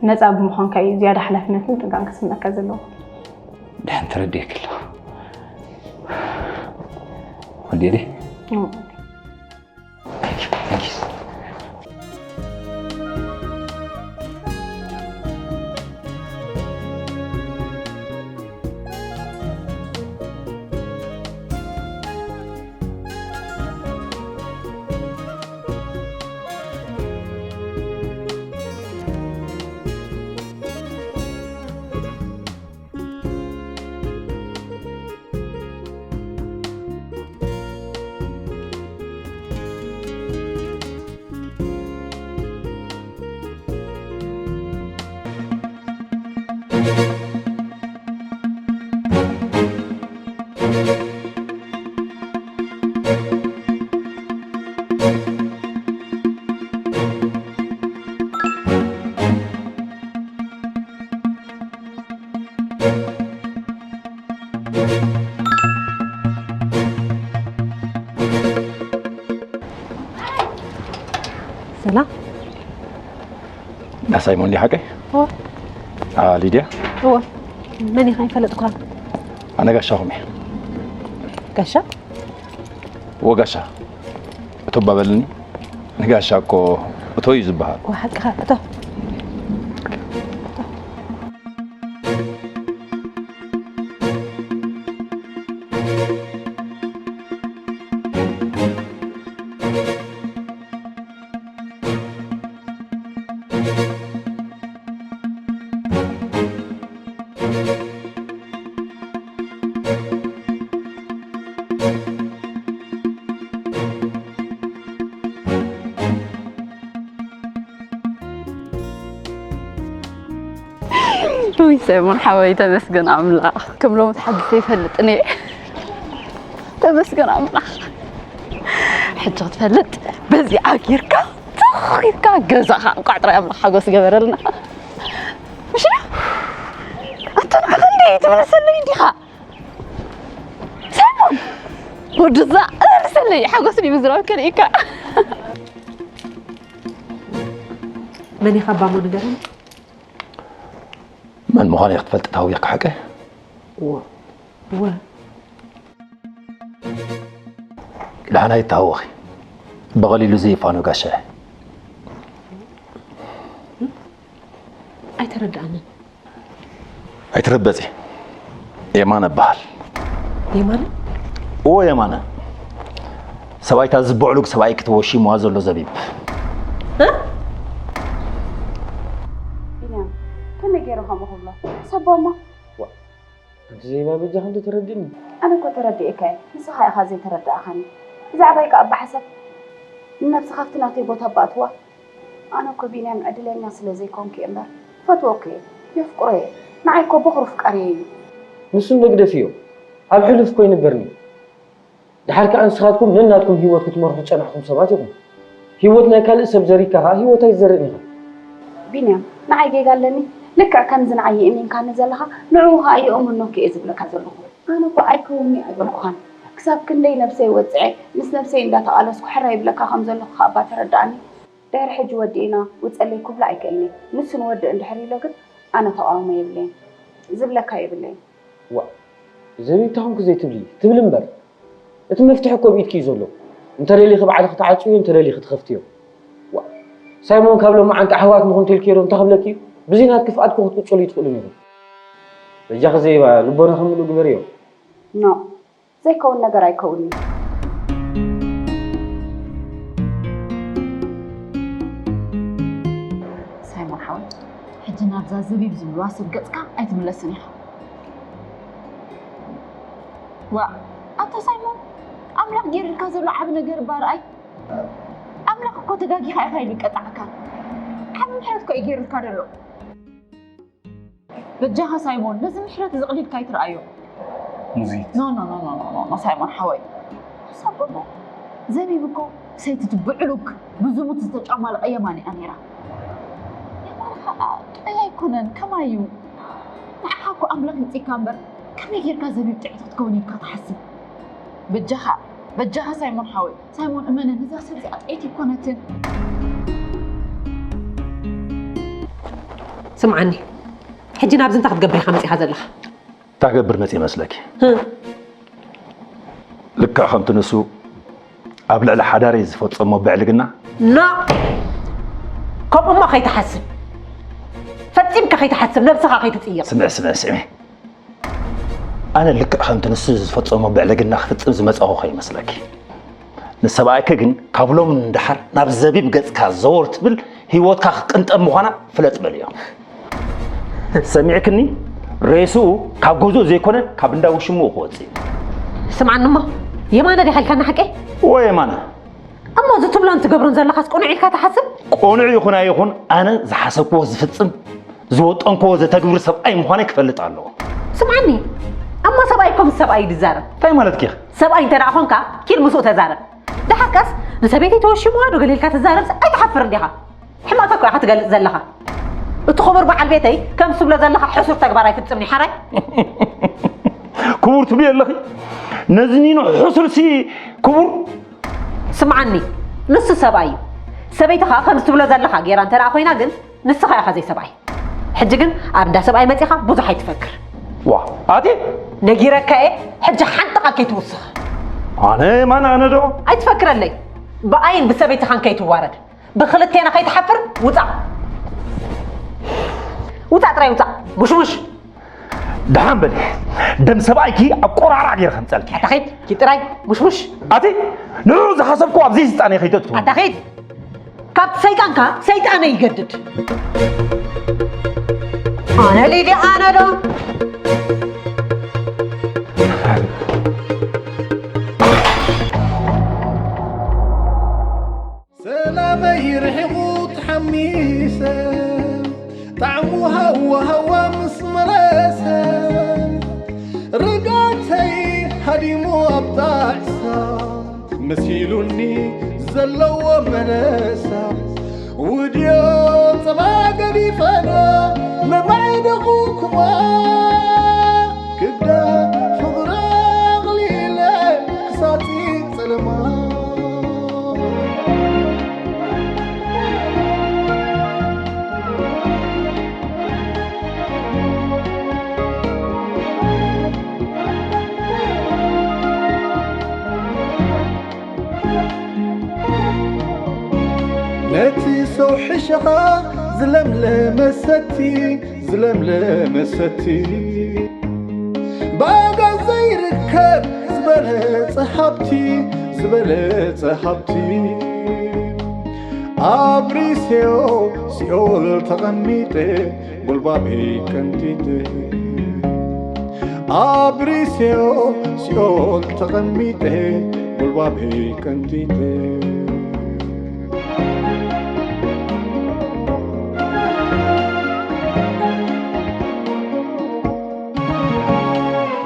ነፃ ብምዃንካ እዩ ዝያዳ ሓላፍነትን ጥንቃቕን ክስምዐካ ዘለዎ። ድሕን ተረዲእኪ ኣለኹ። ወዲኤ ድየ? እሞ፣ Thank you. Thank you. ሰላም። ዳ ሳይሞን ዲ ሓቀይ? እወ። ሊድያ? እወ። መን ኢኻ? ኣይፈለጥኳን። ኣነ ጋሻኹም እየ። ጋሻ? እወ ጋሻ። እቶ ባበልኒ ንጋሻ እኮ እቶ እዩ ዝበሃል። እወ፣ ሓቅኻ እቶ። ውይ ሰይሞን ሓወይ ተመስገን ኣምላኽ፣ ከም ሎሚ ተሓጊሰ ይፈልጥን እየ። ተመስገን ኣምላኽ። ሕጂ ክትፈልጥ በዚኣ ጌርካ ትኽ ኢልካ ገዛኻ እንቋዕ ጥራይ ኣምላኽ ሓጎስ ገበረልና። ምሽ ኣንተ ንዓኻ እንደ ትመለሰለይ እንዲኻ ሰይሞን ወድዛ እርሰለይ ሓጎስ ዲምዝራብ ከርእካ መን ኢኻ ኣባሞ ንገረኒ። መን ምዃነይ ክትፈልጢ ተሃዊኽኪ ሓቀይ? እወ። እወ። ደሓን ኣይተሃወኺ። ብቐሊሉ ዘይፋኖ ጋሻ እየ። ኣይተረድኣንን። ኣይትረበጺ። የማነ እበሃል። የማነ? እወ የማነ። ሰብኣይታ እዚ ብዕሉግ ሰብኣይ ክትወሺምዋ ዘሎ ዘቢብ። ቢንያም፣ ከመይ ገይረ ከምኡ ክብሎ? ሰቦማ። ኣንቲ ዘይባ በጃ ክንዲ ተረድእኒ። ኣነ እኮ ተረዲኤካ እየ፣ ንስኻ ኢኻ ዘይተረዳእኻኒ። ብዛዕባይ ከኣ ኣባሓሰብ ንነብስኻ ኣብቲ ናተይ ቦታ እባ ኣትዋ። ኣነ እኮ ቢንያም ዕድለኛ ስለ ዘይኮንኩ እየ እምበር፣ ፈትወኩ እየ፣ የፍቅሮ እየ። ንዓይ እኮ በኹሪ ፍቃሪየይ እዩ። ንሱ መግደፊዮ፣ ኣብ ሕሉፍ እኮ ይንበርኒ። ድሓር ከኣ ንስኻትኩም ነናትኩም ህይወት ክትመርሑ ዝጸናሕኩም ሰባት ኢኹም። ህይወት ናይ ካልእ ሰብ ዘሪካ ከኣ ህይወት ኣይትዘርእን ኢኻ። ቢንያም፣ ንዓይ ጌጋ ኣለኒ? ልክዕ ከምዚ ንዓይ የእሚንካኒ ዘለኻ፣ ንዕኡ ከኣ የእምኖኪ እየ ዝብለካ ዘለኹ። ኣነ እኮ ኣይከውንኒ ኣይበልኩኻን። ክሳብ ክንደይ ነብሰይ ወጽዐ፣ ምስ ነብሰይ እንዳተቓለስኩ ሕራይ ይብለካ ከም ዘለኹ ከኣ እባ ተረድኣኒ። ድሕሪ ሕጂ ወዲእና ውጸለይ ክብሎ ኣይክእልን እየ። ንሱ ንወድእ እንድሕር ኢሎ ግን ኣነ ተቓውሞ የብለይን። ዝብለካ የብለይን። ዋእ፣ ዘቢብ እንታይ ኮንኩ ዘይትብሊ? ትብሊ እምበር። እቲ መፍትሒ እኮ ኣብ ኢድኪ እዩ ዘሎ። እንተ ደሊኺ ባዕልኺ ትዓጽውዮ፣ እንተ ደሊኺ ትኸፍትዮ። ዋእ፣ ሳይሞን ካብ ሎማዓንቲ ኣሕዋት ንኹን ተልክዮ ዶ እንታይ ክብለኪ እዩ? ብዘይ ናትኪ ፍቓድ እኮ ክትቅጽሉ ኣይትኽእሉን ኢኹም። በጃኺ ዘይባ ልቦናኺ ምሉእ ግበርዮ። ኖእ፣ ዘይከውን ነገር ኣይከውንን። ሳይሞን ሓወይ፣ ሕጂ ናብዛ ዘቢብ ዝብልዋ ሰብ ገጽካ ኣይትምለስን ኢኻ። ዋእ፣ ኣብ ኣታ ሳይሞን፣ ኣምላኽ ገይሩልካ ዘሎ ዓቢ ነገር እባ ርኣይ። ኣምላኽ እኮ ተጋጊኻ ኢኻ ኢሉ ይቀጽዓካ። ዓቢ ምሕረት እኮ እዩ ገይሩልካ ዘሎ። በጃኻ ሳይሞን፣ ነዚ ምሕረት እዚ ቅሊልካ ኣይትርኣዮ። ሙዚት። ኖ፣ ኖ፣ ኖ፣ ኖ፣ ኖ፣ ኖ፣ ሳይሞን ሓወይ። ሓሳብ እኮ፣ ዘቢብ እኮ ሰይቲ እቲ ብዕሉግ ብዝሙት ዝተጫማለቐ የማን እያ ነይራ። የማን ኸኣ ጥዑይ ኣይኮነን፣ ከማይ እዩ። ንዓኻ እኮ ኣምላኽ ይምጺካ እምበር፣ ከመይ ጌርካ ዘቢብ ጥዕቲ ክትከውን ኢልካ ትሓስብ? በጃኻ፣ በጃኻ ሳይሞን ሓወይ፣ ሳይሞን እመነኒ፣ እዛ ሰብ እዚኣ ጥዕቲ ኣይኮነትን። ስምዓኒ፣ ሕጂ ናብዚ እንታይ ክትገብር ኢኻ መጺኻ ዘለኻ? እንታይ ክገብር መጽእ ይመስለኪ? ልክዕ ከምቲ ንሱ ኣብ ልዕሊ ሓዳረይ ዝፈጸሞ ብዕልግና። ኖ፣ ከምኡማ ከይትሓስብ፣ ፈጺምካ ከይትሓስብ፣ ነብስኻ ከይትጽየፍ። ስምዒ፣ ስምዒ፣ ስምዒ። ኣነ ልክዕ ከምቲ ንሱ ዝፈጸሞ ብዕልግና ክፍጽም ዝመጻኹ ከይመስለኪ። ንሰብኣይኪ ግን ካብ ሎሚ ንደሓር ናብ ዘቢብ ገጽካ ዘወር ትብል ህይወትካ ክቅንጠብ ምዃና ፍለጥ በልዮ። ሰሚዕክኒ? ሬስኡ ካብ ገዝኡ ዘይኮነ ካብ እንዳ ውሽምኡ ክወጽእ እዩ። ስምዓኒ እሞ፣ የማነ ዲኻ ኢልካና ሓቀይ? እወ የማነ። እሞ እዚ ትብሎን ትገብሮን ዘለኻስ ቅኑዕ ኢልካ ትሓስብ? ቅኑዕ ይኹን ኣይኹን ኣነ ዝሓሰብክዎ ዝፍጽም ዝወጠንክዎ ዘተግብር ሰብኣይ ምዃነይ ክፈልጥ ኣለዎ። ስምዓኒ እሞ፣ ሰብኣይ እኮ ምስ ሰብኣይ እዩ ዝዛረብ። እንታይ ማለትኪ ኢኺ? ሰብኣይ እንተ ደኣ ኾንካ ኪድ ምስኡ ተዛረብ። ደሓርካስ ንሰበይተይ ተወሺምዋ ዶ ገለ ኢልካ ትዛረብስ ኣይትሓፍርን ዲኻ? ሕማቕ እኮ ኢኻ ትገልጽ ዘለኻ። እቲ ክቡር በዓል ቤተይ ከምዚ ትብሎ ዘለኻ ሕሱር ተግባር ኣይፍጽምን እዩ ሓራይ። ክቡር ትብሊ ኣለኺ? ነዚ ኒኖ ሕሱርሲ ክቡር ስምዓኒ፣ ንሱ ሰብኣይ እዩ። ሰበይትኻ ከምዚ ትብሎ ዘለኻ ገይራ እንተ ደኣ ኮይና ግን ንስኻ ኢኻ ዘይሰብኣይ። ሕጂ ግን ኣብ እንዳ ሰብኣይ መጺኻ ብዙሕ ኣይትፈክር። ዋ ኣቲ ነጊረካ እየ፣ ሕጂ ሓንቲ ቃል ከይትውስኽ። ኣነ ማን ኣነ ዶ ኣይትፈክረለይ። ብኣይን ብሰበይትኻን ከይትዋረድ፣ ብኽልቴና ከይትሓፍር ውጻእ። ውጻእ ጥራይ ውጻእ። ሙሽሙሽ ደሓን በሊ። ደም ሰብኣይኪ ኣብ ቆራራ ገይረ ከምጸልኪ። ኣታ ኺድ ኪድ ጥራይ ሙሽሙሽ። ኣቲ ንዑ ዝሓሰብኩ ኣብዚ ስልጣን ከይተእትው። ኣታ ኺድ ካብቲ ሰይጣንካ ሰይጣነ ይገድድ። ኣነ ሊሊ ኣነ ዶ ሰላመይ ርሒቑ ተሓሚሰ ጣዕሙ ሃዋ ሃዋ ምስ መረሰ ርግኣተይ ሃዲሙ ኣብ ጣዕሳ መሲሉኒ ዘለዎ መለሳ ውድዮ ጸባ ገዲፈና መማዕደቑ ክዋ ክዳ ፍቕሪ ኣቕሊለ ክሳጺ ጸለማ ነቲ ሰው ሕሸኻ ዝለምለመ ሰቲ ዝለምለመ ሰቲ ብኣጋ ዘይርከብ ዝበለጸ ሃብቲ ዝበለጸ ሃብቲ ኣብሪሴዮ ሲኦል ተቐሚጠ ጎልባበይ ቀንጢጠ ኣብሪሴዮ ሲኦል ተቐሚጠ ጎልባበይ ቀንጢጠ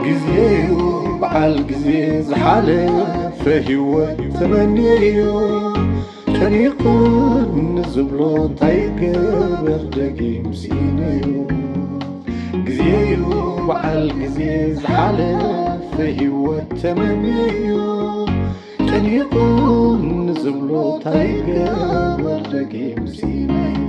ግዜዩ በዓል ግዜ ዝሓለፈ ህይወት ተመንየዮ ጨኒቑን ንዝብሎ እንታይ ገበር ደጊም ስኢነዮ ግዜዩ በዓል ግዜ ዝሓለፈ ህይወት ተመንየዮ ጨኒቑን ንዝብሎ እንታይ ገበር ደጊም ስኢነዮ